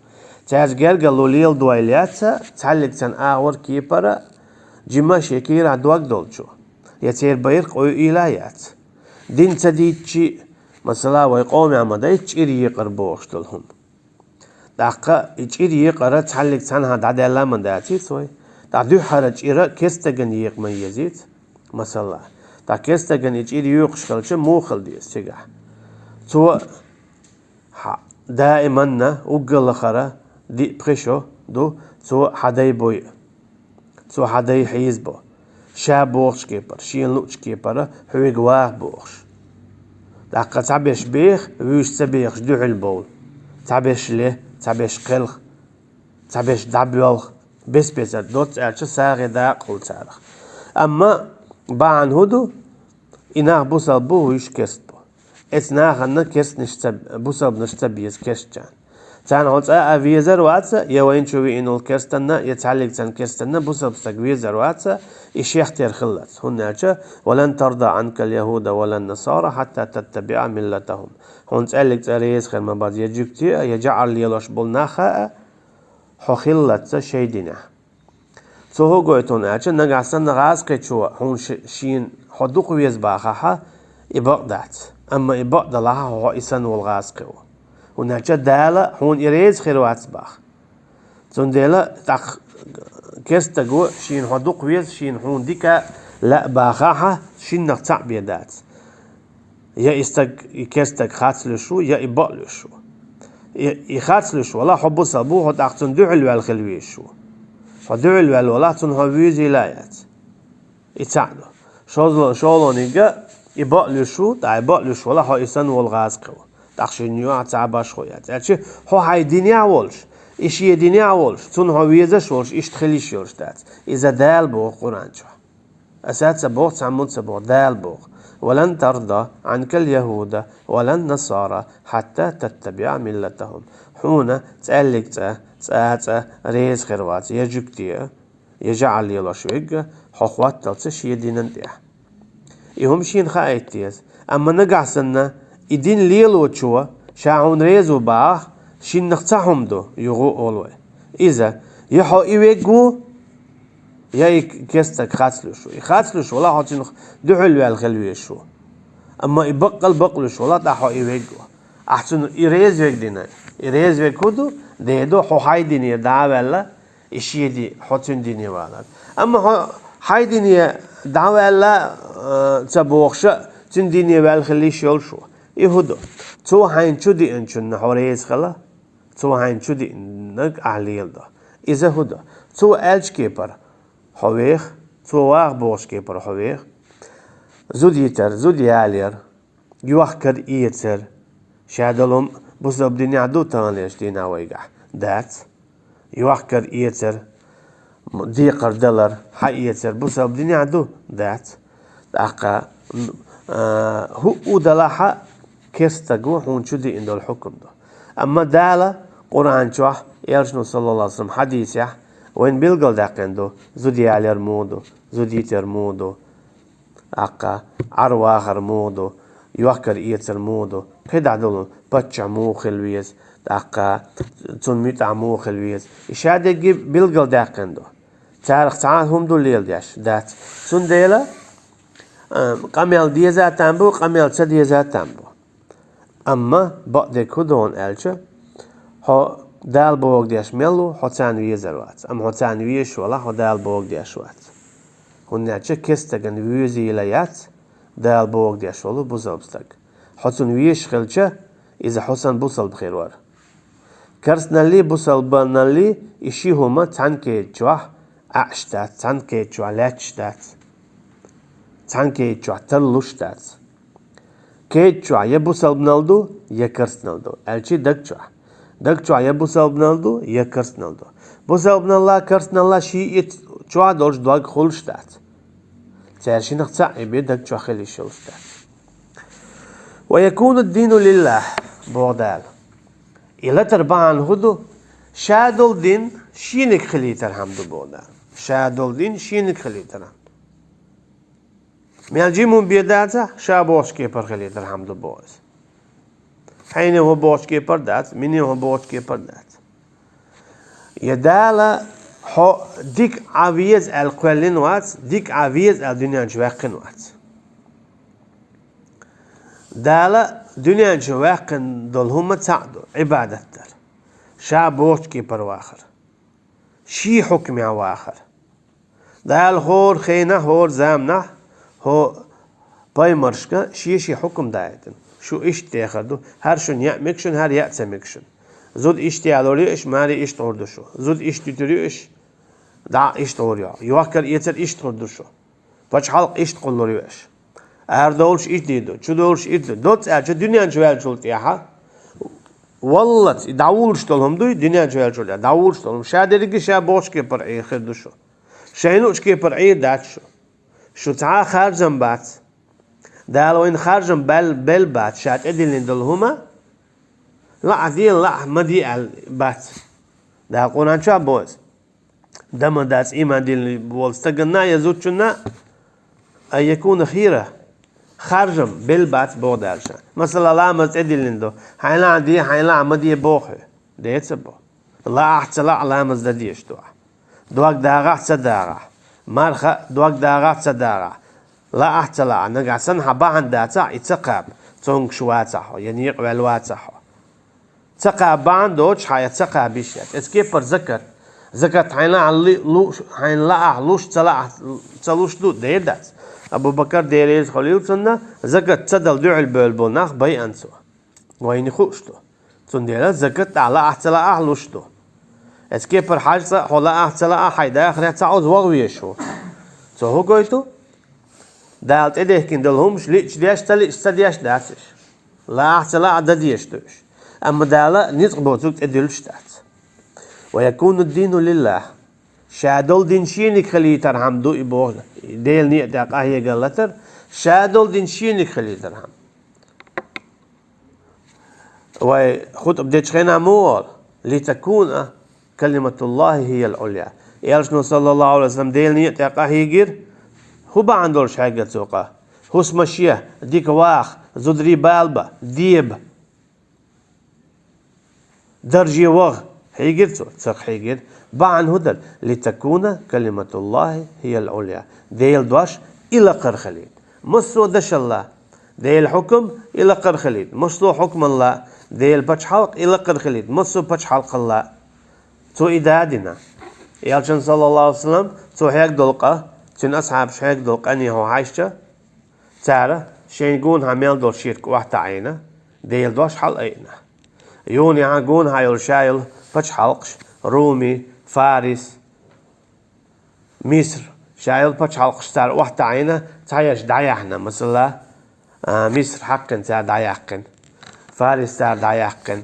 Цаьрца гергарло леладой лаьцна, цхьаьллиг цхьана агӀор кепара, жимма шен кийрахь дог долчо, я церан байракх ойуьйла а яц. Дин ца дийцчи, масала, вай къомехь ма дайта чӀир екъар бохуш долу хӀума. ТӀаккха и чӀир екъара цхьаьллиг цхьанхьа дӀадаьлла ма даций цо вай. ТӀаккха дуьххьара чӀир керстагана екъа ма езийца, масала. ТӀаккха керстагана и чӀир йоькъуш хилча, муха хила деза цигахь? Цо хьа-, даиманна уггар лахара диъ-пхи шо ду, цо хьа дай бу, цо хьа дай хьийзабу. Ша бохучу кепара, шена луучу кепара хьоьга ваха бохуш. ТӀаккха цхьаберш беха, вуьйш ца бехаш дуьхьал бовла. Цхьаберш ле, цхьаберш кхелха, цхьаберш дӀабоьлху, бес-бесара доцца аьлча, сагӀина дакъа хуьлу царах. Амма бахьана хӀун ду? И нах бусалба бу, вуьйш керст бу. Эцу нахана керстнаш ца, бусалбанаш ца беза керстачарна. Царна хьо цкъа а везар вац, я вайна чу веана волу керстанна, я цхьаьллиг царна керстанна бусалба стаг везар вац, и шех тера хиллалц. ХӀунда аьлча: «ولن ترضى عنك اليهود ولا النصارى حتى تتبع ملتهم». Хьуна цкъаьллиг цкъа реза хир ма бац я жуьгти а, я жӀар лелош болу нах а, хьо хиллалц шайн динехь. Цо хӀун гойту хьуна аьлча, нагахь санна гӀазкхичо хьуна ши-, шена хьо дукха веза бахахь, и бакъ дац. Амма и бакъ далахь, хьо и санна волу гӀазкхи ву. ХӀунда аьлча Дала хьуна и реза хир вац баха. Цундела тӀаккха керстаго шена хьо дукха веза, шена хьуна дика а лаьа бахахь, шиннах цхьаъ бен дац. Я и стаг, и керстаг хацлуьйш ву, я и бакълуьйш ву. И, и хацлуьйш валахь, хьо бусалба ву, хьо тӀаккха цунна дуьхьал ваьлла хила везаш ву. Хьо дуьхьал ваьлла валахь, цунна хьо везийла а яц. И цхьаъ ду. ШозлагӀа, шолгӀаниг а, и бакълуьйш ву, тӀаккха и бакълуьйш валахь, хьо и санна волу гӀазкхи ву. ТӀаккха шена юьхь а цхьа башхо яц. Аьлча хьо хьайн динехь волуш, и шен динехь волуш, цунна хьо везаш волуш, иштта хила йиш йолуш дац. Иза Дала боху Къуръан чохь. Аса ца боху, цхьаммо ца боху, Дала боху: «ولن ترضى عنك اليهود ولا النصارى حتى تتبع ملتهم». Хьуна цкъаьллиг цкъа, цкъа а цкъа реза хир вац, я жуьгти а, я жӀар лелош верг а, хьо хӀотталц шен динан тӀехь. И хӀума шена хаийта деза. Амма нагахь санна, и дин лелочо, ша хьуна реза ву бахахь, шиннах цхьа хӀума ду, юха а олу вай. Иза, я хьо и верг ву, я и керстаг хацлуьйш ву. И хацлуьйш валахь, хьо цунах дуьхьал ваьлла хила везаш ву. Амма и баккъал бакълуьйш валахь, тӀаккха хьо и верг ву. Ахь цунна и реза верг дина. И реза верг хӀун ду? Ден ду, хьо хьайн динера дӀа а ваьлла, и шен ди-, хьо цуьнан дине валар. Амма хьо хьайн дине дӀа а ваьлла, э, ца бохуш а, цуьнан дине ваьлла хила йиш йолуш ву. И хӀун ду? Цо хьайна чу деанчунна хьо реза хила, цо хьайна чу деанарг ахь леладо. Иза хӀун ду? Цо аьллачу кепара хьо веха, цо ваха бохучу кепара хьо веха. Зуда йитар, зуда ялаяр, йохкар-эцар. Ша долу хӀума бусалба динехь ду таханлерчу дийнахь вайгахь? Дац. Йохкар-эцар, м, декхар далар, хьаэцар бусалба динехь ду? Дац. ТӀаккха, м, а, хӀуъу далахь а, керстаго хьуна чу деана долу хьукам ду. Амма Дала Къуръан чохь, Элчано, саллаллаху алейхи ва саллям, хьадисехь вайна билгалдаьккхина ду, зуда ялаяр муха ду, зуда йитар муха ду, тӀаккха Ӏар вахар муха ду, йохкар-эцар муха ду, кхидӀа долу паччахь муха хила веза, тӀаккха цунна муьтӀахь муха хила веза. И ша дерриге билгалдаьккхина ду. Царах цхьа а хӀума ду леладеш? Дац. Цундела, а, къамел деза а там бу, къамел ца деза а там бу. Амма бакъдерг хӀун ду хьуна аьлча, хьо Дала бохург деш мел ву, хьо царна везар вац. Амма хьо царна везаш валахь, хьо Дала бохург деш вац. ХӀунда аьлча керстагана везийла яц Дала бохург деш волу бусалба стаг. Хьо цунна везаш хилча, иза хьо санна бусалба хир вара. Керстаналлий, бусалбаналлий и ши хӀума цхьана кеда чохь Ӏаш дац, цхьана кеда чохь лаьтташ дац, цхьана кеда чохь тарлуш дац. Кеда чохь я бусалбанал ду, я керстанал ду, аьлчи даг чохь. Даг чохь я бусалбанал ду, я керстанал ду. Бусалбаналла, керстаналла шиъ чохь долуш дог хуьлуш дац. Церан шиннах цхьаъ и бен даг чохь хила йиш йолуш дац. «ويكون الدين لله», боху Дала. И латар бахьана хӀун ду? Ша долу дин шениг хилийтархьама ду, боху Дала. Ша долу дин шениг хилийтархьама ду. Мел жима хӀума бен дацахь, ша бохучу кепара хилийтархьама ду, боху иза. Хьайна хӀун бохучу кепара дац, мине хӀун бохучу кепара дац. Я Дала хьо дика Ӏа веза аьлла кхоьллина вац, дика Ӏа веза аьлла дуьнен чу ваьккхина вац. Дала дуьнен чу ваьккхина долу хӀума цхьаъ ду, Ӏибадат дар. Ша бохучу кепара вахар. Шен хьукмехь вахар. Дала хӀора хенахь, хӀора заманахь, хӀо пайхамаршка шен-шен хьукам даийтина. Шу иштта дехар ду, хӀара шуна яа мега шуна, хӀара яа ца мега шуна. Зуда иштта ялор ю аша, маре иштта гӀур ду шу. Зуда иштта юьтур ю аша, дӀа иштта гӀур ю. Йохкар-эцар иштта гӀур ду шу. Пачхьалкх иштта кхуллур ю аша. Арадовлуш иштта дийр ду, чудовлуш иштта ду. Доцца аьлча, дуьнен чу ваьллачул тӀехьа, валлац, и дӀавуллуш долу хӀума дуй, дуьнен чу ваьллачул тӀехьа дӀавуллуш долу хӀума. Ша дерриге ша бохучу кепара Ӏийр хир ду шу. Шайн луучу кепара Ӏийр дац шу. Шу цхьа а харжам бац. Дала вайна харжам бел-, бел бац, ша тӀедиллина долу хӀума. Лаахь де, лаахь ма де аьлла бац. Дала Къуръан чохь боху иза. Дан ма дац ийман диллина волу стаганна я зудчунна, ан якуна хийран, харжам бел бац боху Дала ша. Масала, ламаз тӀедиллина ду. Хьайна лаахь де, хьайна лаахь ма де боху хьо. Де ца боху. Лаахь ца лаахь ламаз дан дезаш ду ахь. Дог дагӀахь ца дагӀахь. Марха дог дагӀахь ца дагӀахь. Лаахь ца лаахь. Нагахь санна хьан бахьана дацахь, и ца кхаба, цомгуш вацахь хьо, я некъа ваьлла вацахь хьо. Ца кхаба бахьана доцуш хьан я ца кхаба йиш яц. Эцу кепара закат. Закат хьайна лаахь ли-, лу-, хьайна лаахь луш, ца лаахь ца луш ду, де дац. Абу Бакар, Дела реза хуьлийла цунна, закат ца дала дуьхьал бевлла болу нах байъина цо. Вайна хууш ду. Цундела закат ахь лаахь ца лаахь луш ду. Эцу кепара хьаьжцӀа а хьо лаахь ца лаахь хьайн дахарехь цхьа Ӏуза ваха везаш ву. Цо хӀун гойту? Дала тӀедехкина долу хӀумаш лиъча деш, ца лиъча ца деш дац уьш. Лаахь ца лаахь дан дезаш ду уьш. Амма Дала ницкъ боцург тӀедуьллуш дац. Ва якуну ддину лиллахь. Ша долу дин шениг хилийтархьама ду и боху, Делан некъа тӀехь къахьегар латар, ша долу дин шениг хилийтархьама. Вай хутӀба дечу хенахь муха олу: «Литакуна калиматуллахи хиял Ӏулъя». Элчано, саллаллаху Ӏалайхи ва саллам, Делан некъа тӀехь къахьийгира. ХӀун бахьана долуш хьегира цо къа? ХӀусамаш е, дика ваха, зударий бала бан, деба, дарже ваха хьийгира цо? Ца хьийгира. Бахьана хӀун дара? «Литакуна калиматуллахи хиял Ӏулъя». Делан дош и лакхара хилийта. Массо а дашалла, Делан хьукам и лакхара хилийта. Массо а хьукмалла, Делан пачхьалкх и лакхара хилийта. Массо а пачхьалкхалла. Цо и да а дина. Элчан, саллаллаху Ӏалайхи ва саллам, цо хьегна долу къа, цуьнан асхьабаш хьегна долу къане хьо хьаьжча, цара шайна гонахьа мел долу ширк охьатаӀийна, Делан дош хьалаайъина. Юха а гонахьа йолу ша йолу пачхьалкхаш, Руми, Фарис, Миср, ша йолу пачхьалкхаш цара охьатаӀийна, цхьаерш дӀаяьхьна, масала, а, Миср хьаькхна цара дӀаяьккхина, Фарис цара дӀаяьккхина,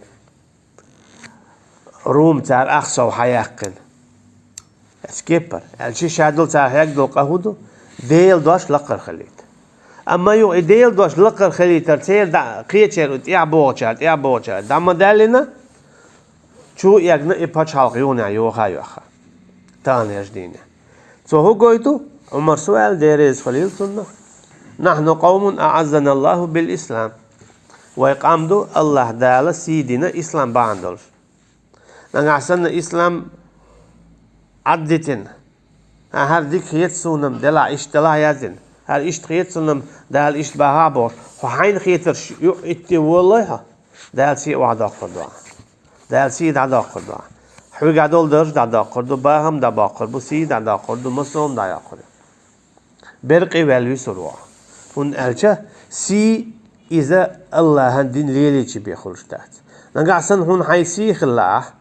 Рум цара ах сов хьаяьккхина. Эцу кепара. Аьлча ша долу цара хьегна долу къа хӀун ду? Делан дош лакхара хилийта. Амма юха и Делан дош лакхара хилийтар церан дӀа кхечеран, тӀаьхьа богӀучара, тӀаьхьа богӀучара дӀа ма даьллина, чу а эгна и пачхьалкх юханехь йоха а йоьхна. Таханлерчу дийнахь. Цо хӀун гойту? Ӏумарс аьлла, Дела реза хуьлийла цунна: «Нахьну къавмун аӀаззаналлаху бил ислам». Вай къам ду, АллахӀ Дала сий дина ислам бахьана долуш. Нагахь санна ислам Ӏаддитина, а, хӀара дика хета суна-м, делахь иштта делахь яздина, хӀара иштта хета суна-м, Дала иштта бахахь бохуш, хьо хьайна хетарш юкъа итт де волалой хьо, Дала сий охьадоккхур ду ахь. Дала сий дӀадоккхур ду ахь. Хьоьгахь долу дарж дӀадоккхур ду, бахам дӀабоккхур бу, сий дӀадоккхур ду, массо а дӀайоккхур ю. Беркъе ваьлла висур ву ахь. ХӀунда аьлча сий иза АллахӀан дин лелийча бен хуьлуш дац. Нагахь санна хьуна хьайн сий хилла ахь,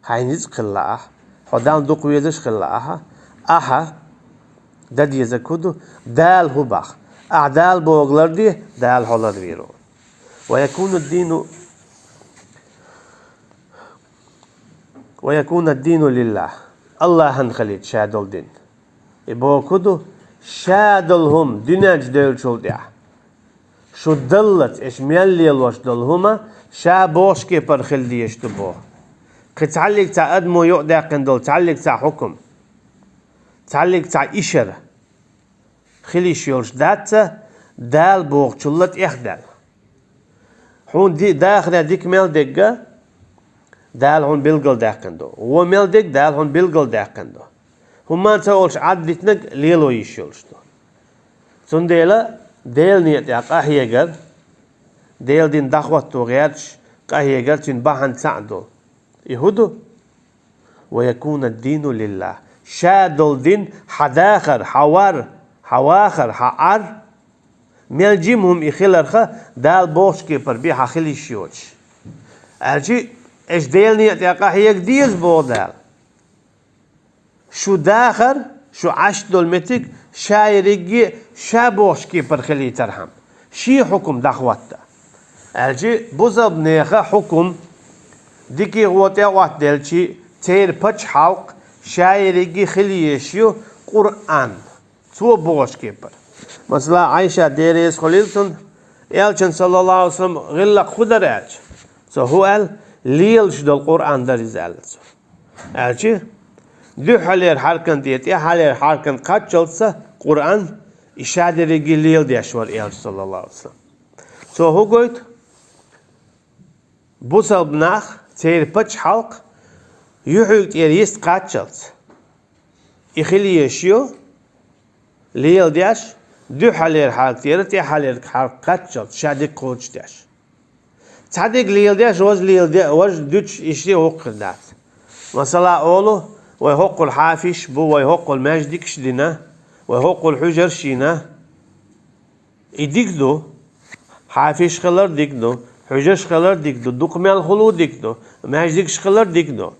хьайн ницкъ хилла ахь, хьо Далла дукха везаш хилла ахьа, ахьа дан дезарг хӀун ду? Дала хӀун боху? Ахь Дала бохург ларде, Дала хьо ларвийр ву. Ва якуну ддину, ва якуну ддину лиллахӀ. АллахӀан хилийта ша долу дин. И бохург хӀун ду? Ша долу хӀума дуьнен чу девллачул тӀаьхьа, шу даллалц, аша мел лелош долу хӀума ша бохучу кепара хила дезаш ду боху. Кхин цхьаллиг цхьа адамо юкъадаьккхина долу цхьаллиг цхьа хьукам, цхьаллиг цхьа ишара хила йиш йолуш дац, Дала бохучул тӀехдаьлла. Хьуна ди-, дахарехь дика мел дегга, Дала хьуна билгалдаьккхина ду. Вон мел дегга, Дала хьуна билгалдаьккхина ду. ХӀумма ца олуш Ӏаддитинарг лело йиш йолуш ду. Цундела Делан некъа тӀехь къахьегар, Делан дин дӀахӀотто гӀерташ къахьегар цуьнан бахьана цхьаъ ду. И хӀун ду? «Ва якуна ддину лиллахӀ». ша долу дин, хьан дахар, хьан вар, хьан вахар, хьан Ӏар, мел жима хӀума и хиларх, Дала бохучу кепара бен хьан хила йиш йоцуш. Аьлча, аша Делан некъа тӀе къахьега деза, боху Дала. Шу дахар, шу Ӏаш долу меттиг ша ерриге а ша бохучу кепара хилийтархьама, шен хьукам дӀахӀотта. Аьлча, бусалба нехан хьукам дикий гӀо тӀе а хӀоттаделча, церан пачхьалкх ша ерриге а хила езаш ю Къуръан, цо бохучу кепара. Масала, Ӏайша, Дела реза хуьлийла цунна, Элчан, саллаллаху Ӏалайхи ва саллам, гӀиллакх хӀун дара аьлча, цо хӀун аьлла, лелаш долу Къуръан дара иза аьлла цо. Аьлча, дуьххьалера хьаьркан тӀе тӀаьххьалера хьаьркан кхаччалц Къуръан и ша дерриге леладеш вара Элча, саллаллаху Ӏалайхи ва саллам. Цо хӀун гойту? Бусалба нах, церан пачхьалкх юьхьиг тӀера йист кхаччалц и хила езаш ю, леладеш, дуьххьалера хьаьрка тӀера тӀаьххьалера хьаьрка кхаччалц ша дерг кхочушдеш. Цхьа дерг леладеш, важа леладе-, важа дуьтуш, иштта хӀокхуьнан дац. Масала, олу, вай хӀоккхул хьафизаш бу, вай хӀоккхул маьждигаш дина, вай хӀоккхул хьуьжарш йина. И дика ду, хьафизаш хилар дика ду, хьуьжарш хилар дика ду, дукха мел хуьлу дика ду, маьждигаш хилар дика ду.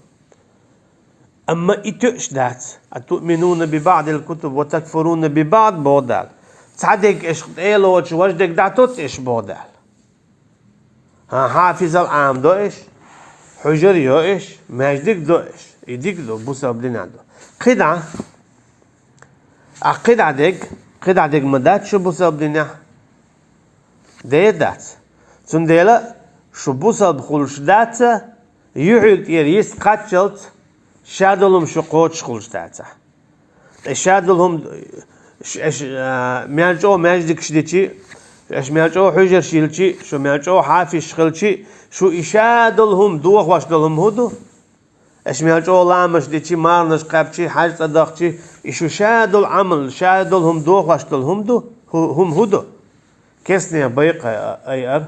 Амма и тоьаш дац. «Атуъминуна би баъдил кутуб ва такфуруна би баъд», боху Дала. Цхьа дерг аша тӀе а лоцуш, важа дерг дӀатотту аша, боху Дала. ХӀан, хьафизал Ӏамадо аша, хьуьжар йо аша, маьждиг до аша. И дика ду, бусалба динехь ду. КхидӀа, а кхидӀа дерг, кхидӀа дерг ма дац шу бусалба динехь? Дера дац. Цундела шу бусалба хуьлуш дац, юьхьиг тӀера йист кхаччалц ша долу хӀума шу кхочуш хуьлуш дацахь. Ткъа ша долу хӀума, ш-, аш, а, мел чӀогӀа маьждигаш дичи, аш мел чӀогӀа хьуьжарш йилчи, шу мел чӀогӀа хьафизаш хилчи, шу и ша долу хӀума дохош долу хӀума хӀун ду? Аш мел чӀогӀа ламазаш дичи, марханаш кхаьбчи, хьаьж цӀа дахчи, и шу ша долу Ӏамал, ша долу хӀума дохош долу хӀума ду? ХӀу-, хӀума хӀун ду? Керстанех байкъа айар,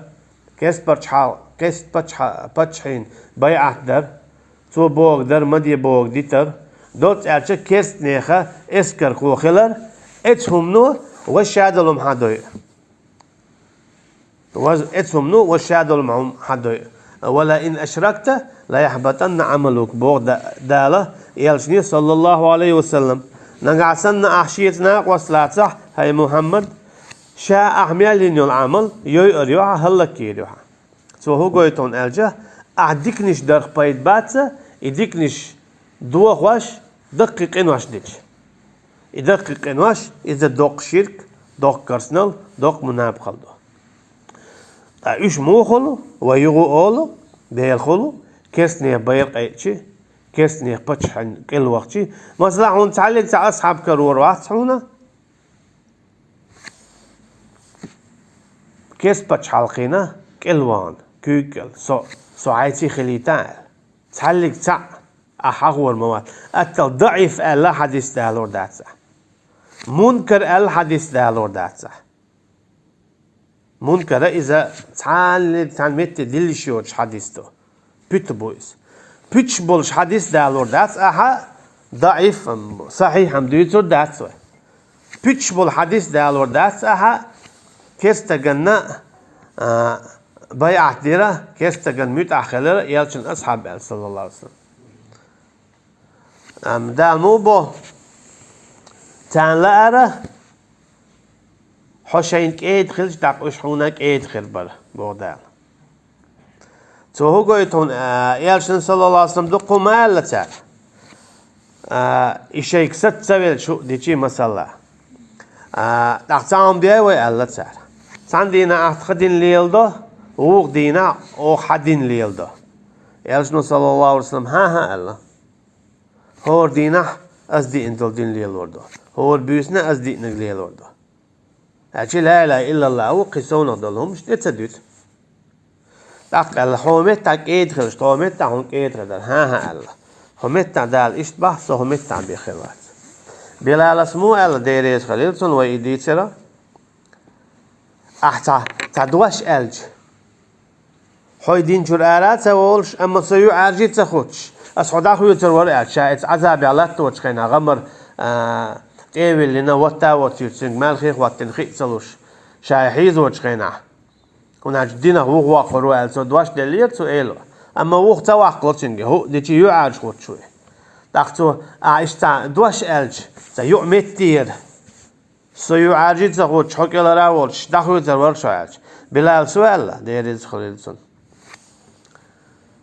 керста пачхьал-, керста пачхьа-, паччахьийн байӀат дар, цо бохург дар, ма де бохург дитар, доцца аьлча, керстанеха эскархо хилар, эцу хӀумано важа ша долу хӀума хьадойу. Ваз-, эцу хӀумано важа ша долу хӀума хьадойу. «Ва лаин ашракта лаяхьбатанна Ӏамалук», боху Да-, Дала Элчане, саллаллаху Ӏалайхи ва саллам. Нагахь санна ахь шеца накъост лацахь, хӀай Мухьаммад, ша ахь мел йина йолу Ӏамал йойур ю хьан, хӀаллакйийр ю хьан. Цо хӀун гойту хьуна аьлча, ахь диканаш дарх пайда бац, и диканаш дохош даккхий къинош дича. И даккхий къинош, иза доккха ширк, доккха керстанал, доккха мунапакъал ду. Ткъа уьш муха хуьлу, вай юха а олу, Дела хуьлу, керстанех байракъ айъчи, керстанех паччахьан кӀел вахчи. Масала, хьуна цхьаллиг цхьа асхьаб карор вац хьуна? Керста пачхьалкхана кӀел вахана, куьйга кӀел, со, со хьайций хилийта аьлла. Цхьаллиг цхьаъ ахь хьахор ма вац. Аттал даӀиф аьлла хьадис далор дац ахь. Мункар аьлла хьадис далор дац ахь. Мункара иза цхьанне, цхьана метте дилла йиш йоцуш хьадис ду. Пуьту бу иза. Пуьтуш болуш хьадис далор дац ахьа, даӀиф-м, сахьихь-м дуьйцур дац вай. Пуьтуш болу хьадис далор дац ахьа, керстаганна, а, байӀат дира, керстаган муьтӀахь хилира, Элчан асхьаб аьлла, саллаллаху Ӏалайхи ва саллам. Ам, Дала муха бо? Царна лаара, хьо шайна кӀеда хилча, тӀаккха уьш хьуна кӀеда хир бара, боху Дала. Цо хӀун гойту хьуна, а, Элчанан, саллаллаху Ӏалайхи ва саллам, дуккха хӀума аьлла цара. А, и шайга саца ца велча хӀуъа дичи масала. А, тӀаккха цхьа хӀума дой вай аьлла цара. Цхьана дийнахь ахь тхан дин леладо, вукху дийнахь оха хьан дин леладо. Элчано, саллаллаху Ӏалайхи ва саллам, хӀан-хӀа аьлла. ХӀора дийнахь ас диъна долу дин лелор ду. ХӀора буьйсанна ас диънарг лелор ду. Аьлча, ла илаха иллаллахӀ ву, кхин совнах долу хӀуманаш тӀе ца дуьту. ТӀаккха аьлла, хьо меттахь кӀеда хилча, тхо меттахь хьуна кӀеда хир дара. ХӀан-хӀа аьлла. Хьо меттахь Дала иштта боху, со хьо меттахь бен хир вац. Билалас муха аьлла, Дела реза хуьлийла цунна, вай и дийцира. Ахь цхьа, цхьа дош аьлча, хьо и дин чуьра ара а ца волуш, амма со юьхьӀаьржа а ца хӀуттуш, Ас хьо дӀахоьцур вара аьлла, ша иза Ӏазабехь латточу хенахь, гӀамар, а, тӀе а виллина, ватта а воцуьйту цуьнга, маьлхе а хӀоттина, хи а ца луш, ша хьийзочу хенахь. ХӀунда аьлча динах вуха воккхур ву аьлла, цо дош деллера цу эло. Амма вуха ца ваккхало цуьнга, хӀуъа дичи юьхьӀаьржа хӀуттуш ву. ТӀаккха цо, а, иштта дош аьлча, цхьа юкъ меттера, со юьхьӀаьржа ца хӀуттуш, хьо кӀелхьара а волуш, дӀахоьцур вара ша аьлча. Билала цо аьлла, Дела реза хуьлийла цунна.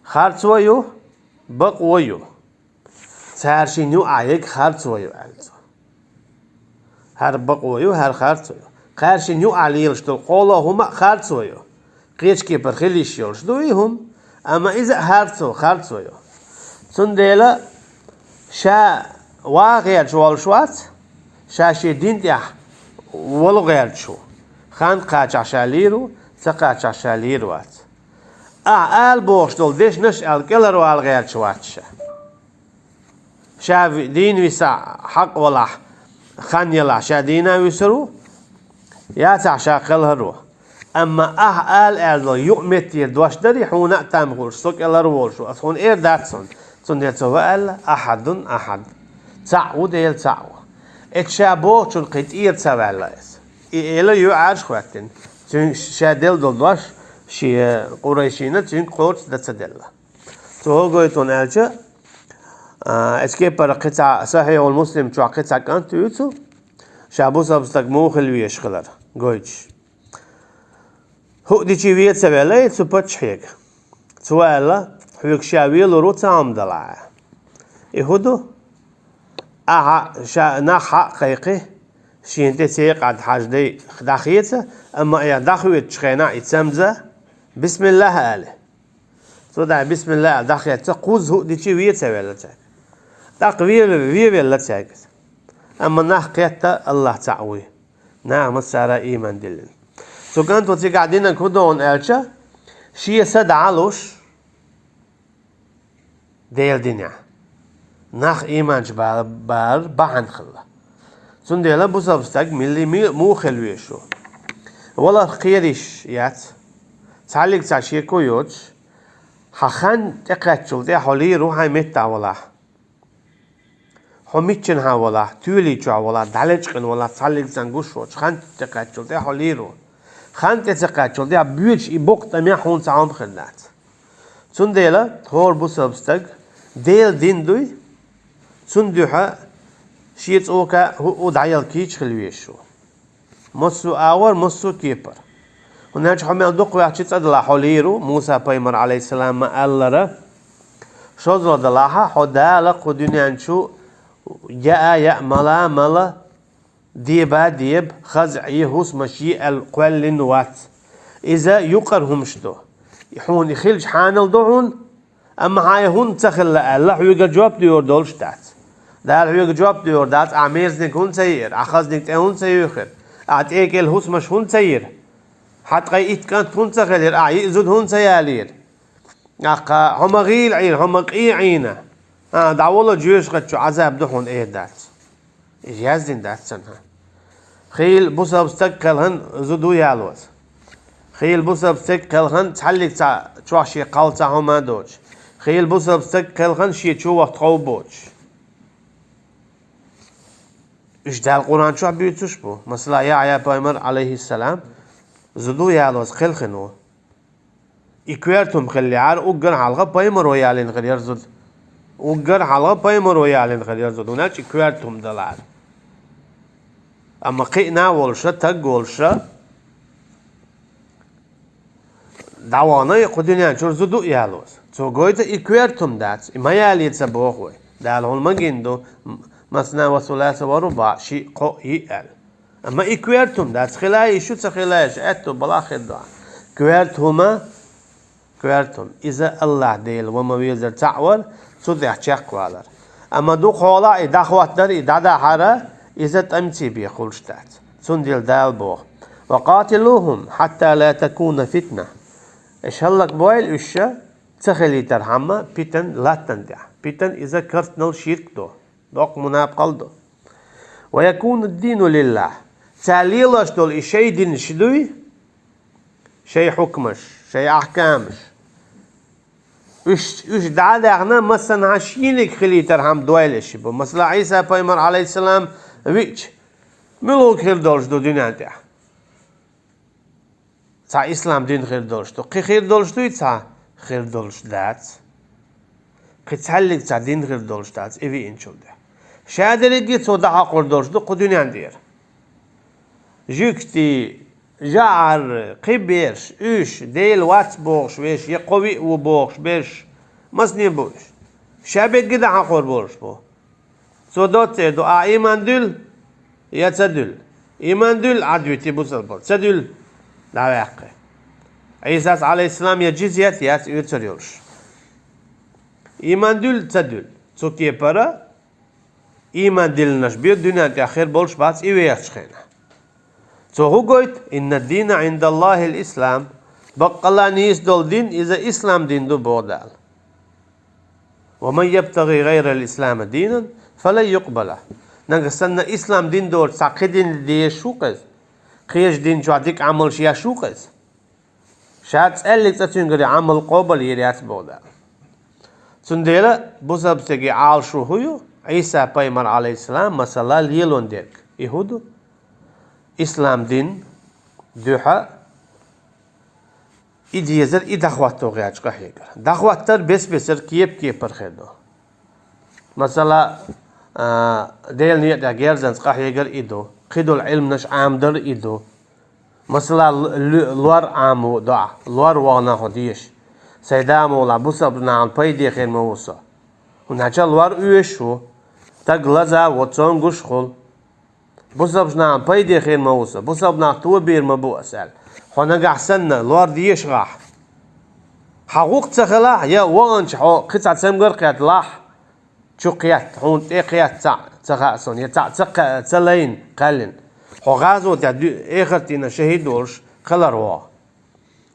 Харцо ю, бакъо ю. Цара шина юкъахь ерг харцо ю, аьлла цо. ХӀара бакъо ю, хӀара харцо ю. Кхара шина юкъахь лелаш долу кхоалгӀа хӀума а харцо ю. Кхечу кепара хила йиш йолуш ду и хӀума, амма иза а харцо, харцо ю. Цундела ша ваха гӀерташ волуш вац, ша шен дин тӀехь вала гӀерташ ву. Хан кхачахь ша лийр ву, ца кхачахь ша лийр вац. Ахьа ала бохуш долу дешнаш а аьлла, кӀелхьарвала гӀерташ вац ша. Ша ви-, дийна висахь, хьакъ валахь, хан елахь, ша дийна вуьсур ву, яцахь, ша кхелхьар ву. Амма ахьа ала аьлла долу юкъаметтера дош дарий, хьуна а там хуьлуш, со кӀелхьар волуш ву, аса хьуна эр дац хьуна. Цундела цо ва аьлла, ахьадун ахьад. Цхьаъ ву, Дела цхьаъ ву. Эцу ша бохучун кхин тӀера ца ваьлла иза. И эла юьхьӀаьржа хӀоьттина. Цуьнга ша делла долу дош, шен къурайшина цуьнга кхочуш дан ца делла. Цо хӀун гойту аьлча, а, эцу кепара кхин цхьа Сахьихьул Муслим чохь кхин цхьа кӀант дуьйцу, ша бусалба стаг муха хила везаш хилар гойтуш. ХӀуъа дичи вен ца велла и цу паччахьега. Цо аьлла, хьоьга ша велур ву цхьа хӀума далахь. И хӀун ду? Ахьа ша нах хьа а кхайкхи, шена тӀе цекъад хьаждай дӀахеца, амма айхьа дӀахоьцучу хенахь и цамза, бисмиллахӀ али. Цо дӀа бисмилла аьлла дӀахецна, кхузза хӀуъа дичи вен ца велла цаьрга. ТӀаккха вен, вен велла цаьрга иза. Амма нах кхетта Аллах цхьаъ вуй. Наха массара а ийман диллина. Цу кӀанто цигахь динарг хӀун ду аьлча, шен са дӀа а луш, Делан динехь. Нах ийманчу бала-, балар бахьана хилла. Цундела бусалба стаг милли ми-, муха хила везаш ву? Валарх кхера йиш яц. Цхьаллиг цхьа шеко йоцуш, хьан хан тӀекхаьччул тӀе хьо лийр ву хьайн меттахь валахь. Хьо миччанхьа валахь, тоьли чохь валахь, дӀалечкъина валахь, цхьаллиг цхьаьна гуш воцуш, хан тӀекхаьччул тӀе хьо лийр ву. Хан тӀе ца кхаьччул тӀе боьдуш и боккха тӀамехь хьуна цхьа хӀума хир дац. Цундела хӀора бусалба стаг Делан дин дуй, цунна дуьхьа шен цӀока хӀуъа дӀаялкийча хила везаш ву. Массо а агӀор, массо а кепара. ХӀунда аьлча хьо мел дукха ваьхча цӀа далахь хьо лийр ву, Муса-пайхамар, Ӏалайхиссалам, ма-аллара, шозлагӀа далахьа, хьо Дала кху дуьнен чу яа яа, мала мала, деба деба, хаза Ӏе, хӀусамаш е аьлла кхоьллина вац. Иза юкъара хӀумаш ду. Хьуна и хилча хьанал ду хьуна, амма хьан и хӀунда ца хилла аьлла, хьоьгара жоп доьхур долуш дац. Дала хьоьга жоп доьхур дац, ахьа мерзаниг хӀунда ца еара, ахьа хазаниг тӀе хӀунда ца юьйхира, ахьа тӀекӀел хӀусамаш хӀунда ца йира, хьан ткъе итт кӀант хӀунда ца хилира, ахьа йиъ зуда хӀунда ца ялийра. Аккха, хьо ма гӀийла Ӏийна, хьо ма къе Ӏийна. А, дӀаволо жоьжахати чу, Ӏазаб ду хьуна, эр дац. Иза яздина дац царна. Хийла бусалба стаг кхелхина зуда ялоза. Хийла бусалба стаг кхелхина цхьаллиг цхьа чохь шен кхалла цхьа хӀума доцуш. Хийла бусалба стаг кхелхина шен чу вахта хов боцуш. Уьш Дала Къуръан чохь буьйцуш бу. Масала, Яхьъя-пайхамар, Ӏалайхиссалам, зуда ялоза кхелхина ву. И коьрта хӀума хиллехьара, уггар хьалха пайхамаро ялийна хир яра зуда. Уггар хьалха пайхамаро ялийна хир яра зуда, хӀунда аьлча и коьрта хӀума далара. Амма кхиъна а волуша, таг а волуша, дӀавахана и кху дуьнен чуьра зуда а ялоза. Цо гойту и коьрта хӀума дац, и ма яле ца боху вай. Дала хьуна ма гина ду, м-, масна ва суласа ва рубаъ, шиъ, кхоъ, йиъ аьлла. Амма и коьрта хӀума дац, хила йиш ю, ца хила йиш ю, аьтту балахь хир ду. Коьрта хӀума, коьрта хӀума. Иза Аллах Дела ва ма везар цхьаъ вара, цу тӀехь чекхвалар. Амма дукха хьолахь и дӀахӀоттар, и дӀадахьара, иза тӀамций бен хуьлуш дац. Цундела Дала боху: «Ва къатилухум хьатта ла такуна фитна». Аш хӀаллакбойла уьш ша, ца хилийтархьама питан латтана тӀехь. Питан иза картанал ширк ду, доккха мунапкъал ду. «Ва якуна ад-дину лиллахӀ». Цара лелош долу и шайн динаш дуй, шайн хьукмаш, шайн ахькамаш. Уьш, уьш дӀа а даьхна, массанхьа шийниг хилийтар хӀама дойла ши бу. Масала, Ӏийса пайхамар, Ӏалайхиссалам, виъча, муьлхуг хир долуш ду дуьнен тӀехь? Цхьа ислам дин хир долуш ду. Кхин хир долуш дуй цхьа? Хир долуш дац. Кхин цхьаьллиг цхьа дин хир долуш дац, и виъначул тӀехь. Ша дерриге цо дӀахьокхур долуш ду кху дуьнен тӀера. Жуьгти, жӀарра, кхин берш, уьш, Дела вац бохуш берш, я кхо виъ ву бохуш берш, масане бу уьш. Ша берриге дӀахьокхур болуш бу. Цо доцца эр ду: ахь ийман дуьллу я ца дуьллу? Ийман дуьллу, Ӏад вити бусалба. Ца дуьллу, дӀаваьккхи. Ӏийсас, Ӏалайхиссалам, я джизйат яц оьцур йолуш. Ийман дуьллу, ца дуьллу? Цу кепара ийман диллинарш бен дуьнен тӀехь хир болуш бац и вехачу хенахь. Цо хӀун гойту? «Инна ддина Ӏиндаллахил ислам». Баккъалла нийса долу дин иза ислам дин ду, боху Дала. «Ва ман ябтагӀи гӀайрал ислами динан, фалан юкъбала». Нагахь санна ислам дин доцуш цхьа кхин дин дезаш ву-кх иза? Кхечу дин чохь дика Ӏамалш еш ву-кх иза? Ша цӀаьллиг цӀа цуьнгара Ӏамал къобал йийр яц, боху Дала. Цундела бусалба стеган Ӏалашо хӀун ю? Ӏийса пайхамар, Ӏалайхиссалам, масала, лелон дерг. И хӀун ду? Ислам дин дуьхьа и дезар, и дӀахӀотто гӀерташ къахьегар. ДӀахӀоттар бес-бесара, кеп-кепара хир ду. Масала, а, Делан некъа тӀехь герзанца къахьегар и ду, кхидолу Ӏилманаш Ӏамадар и ду. Масала, л-, л-, лор Ӏамо ду ахь, лор вахана хьо деша. Сайн да ма валахь, бусалба нахана пайде хир ма ву со. ХӀунда аьлча лор оьшуш ву, стаг лаза а во, цомгуш а хуьлу. Бусалба нахана пайде хир ма ву со, бусалба нах тобийр ма бу ас аьлла. Хьо нагахь санна лор дешахь, хьан гӀуллакх ца хилахь, я ваханчу хьо кхин цхьа цамгар а кхетталахь, чу кхетта, хьуна тӀе кхетта цхьаъ ца хаьа суна, я цхьаъ ца кха-, ца лайна, кхаьллина. Хьо гӀазотехь дуьйна, эхартана шахӀид волуш кхалар вогӀу.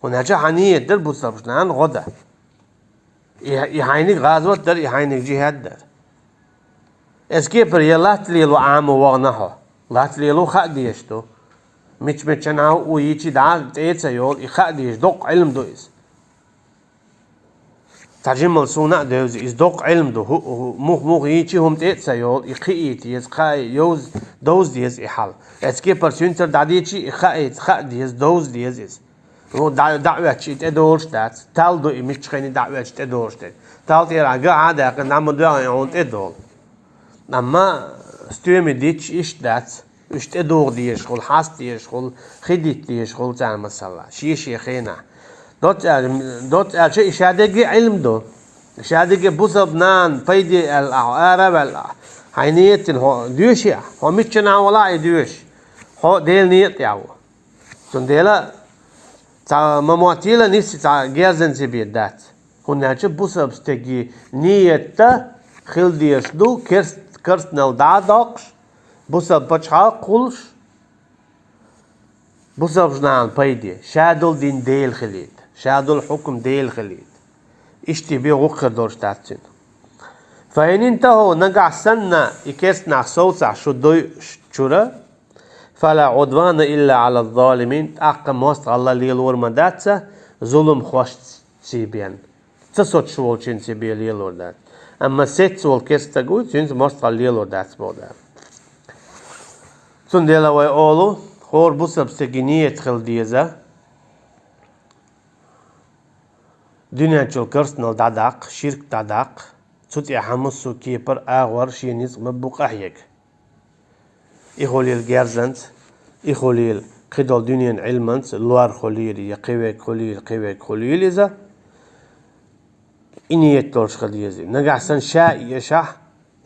ХӀунда аьлча хьан нийят дара бусалба нахана гӀо дан. И, и хьайниг гӀазот дара, и хьайниг джихӀад дара. Эцу кепара я латта лело Ӏамо вахана хьо. Латта лело хаа дезаш ду. Мича-мича чу а у йийчи дӀа тӀе а ца йолу, и хаа дезаш, доккха Ӏилма ду иза. Цхьа жимма суна а девзи, иза доккха Ӏилма ду, хӀу-, хӀу-, мух-мух йийчи хӀума тӀе а ца йолу, и кхиийта еза, кхаа йовз-, довза деза и хьал. Эцу кепара цуьнцара дӀадийчи, и хаа, хаа деза, довза деза иза. Ну, дӀа-, дӀаоьттуш и тӀедолуш дац. Тал ду и миччахьа дӀаоьттуш тӀедолуш дерг. Тал тӀера ган а даьккхина, дӀа ма доьгӀна, хьуна тӀедолу. Амма стоьме дитча иштта дац. Уьш тӀедугӀу дезаш хуьлу, хьаста дезаш хуьлу, хи дитта дезаш хуьлу царна масала. Шен-шен хенахь. Доцца аьл-, доцца аьлча, и ша дерриге Ӏилма ду. И ша дерриге бусалба нахана пайде аьлла ахь, ара а ваьлла ахь. Хьайн нийятина хьо доьший ахь? Хьо миччанхьа валахь а и доьшу. Хьо Делан некъа тӀехь ву. Цундела цхьа ма моттийла нисса цхьа герзанца бен дац. ХӀунда аьлча бусалба стеган нийят хила дезаш ду, керст-, керстанал дӀа а доккхуш, бусалба пачхьалкх а хуьлуш, бусалба нахана пайде, ша долу дин Дела хилийта, ша долу хьукам Дела хилийта. Иштта бен гӀуллакх хир долуш дац цуьнан. Фа ин интахӀу, нагахь санна и керста нах совцахь шу дойучуьра, «Фала Ӏудвана илла Ӏала-з-золимин», тӀаккха мостагӀалла лелор ма дац зуламхошций бен. Ца соцуш волчуьнций бен лелор дац. Амма сецна волу керста стаг вуй, цуьнца мостагӀалла лелор дац, боху Дала. Цундела вай олу, хӀора бусалба стеган нийят хила деза, дуьнен чуьра керстанал дӀадаккха, ширк дӀадаккха, цу тӀехь массо а кепара агӀор шен ницкъ ма бу къахьега. И хуьлийла герзанца, и хуьлийла кхидолу дуьненан Ӏилманца, лор хуьлийла я кхин верг хуьлийла, кхин верг хуьлийла иза, и нийят долуш хила деза. Нагахь санна ша а эшахь,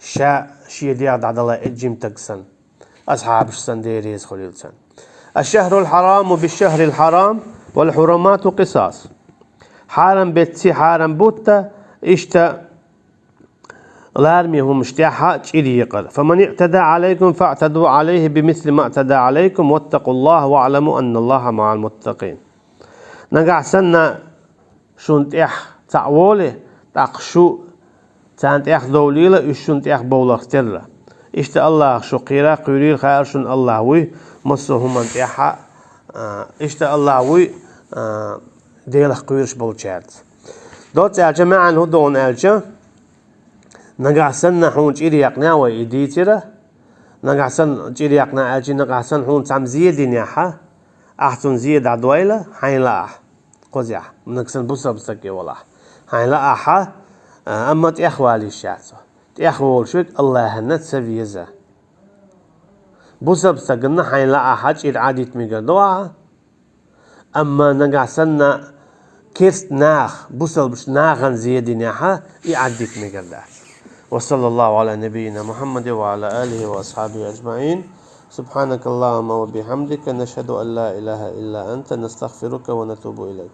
ша шен дегӀ дӀадала, и жима стаг санна, асхьабаш санна, Дела реза хуьлийла царна. «Аш-шахрул хьараму биш-шахрил хьарам, вал хьурумату къисас». Хьарам беттан хьарам бутт, иштта лараме хӀуманаш тӀехь чӀир екъар. «Фаман иътада Ӏалайкум фаътаду Ӏалайхи бимисли ма иътада Ӏалайкум, ваттакъуллахӀа ваӀламу анналлахӀа маӀал муттакъин». Нагахь санна шуна тӀехь цхьаъ волий, тӀаккха шу царна тӀехь довлийла, уьш шуна тӀехь бовларх терра. Иштта АллахӀах шу кхера, кхуьйрийла, хаьара шуна АллахӀ вуй массо а хӀуманна тӀехь, а, иштта АллахӀ вуй, а, Делах кхуьйруш болчаьрца. Доцца аьлча, маьӀна хӀун да аьлча, нагахь санна хьуна чӀир яьккхинехь вай и дийцира, нагахь санна чӀир яьккхинехь аьлча, нагахь санна хьуна цхьамма зе динехьа, ахь цунна зе дӀадойла, хьайна лаахь. Кхузахь, нагахь санна бусалба стаг тӀе валахь. Хьайна лаахьа, а, амма тӀехвала йиш яц. ТӀехволуш верг АллахӀана ца веза. Бусалба стагана хьайна лаахьа чӀир Ӏадитта мегар ду ахьа, амма нагахь санна керста нах, бусалба нахана зе динехьа, и Ӏадитта мегар дац. وصلى الله على نبينا محمد وعلى آله وأصحابه أجمعين. سبحانك اللهم وبحمدك، نشهد أن لا إله إلا أنت، نستغفرك ونتوب إليك.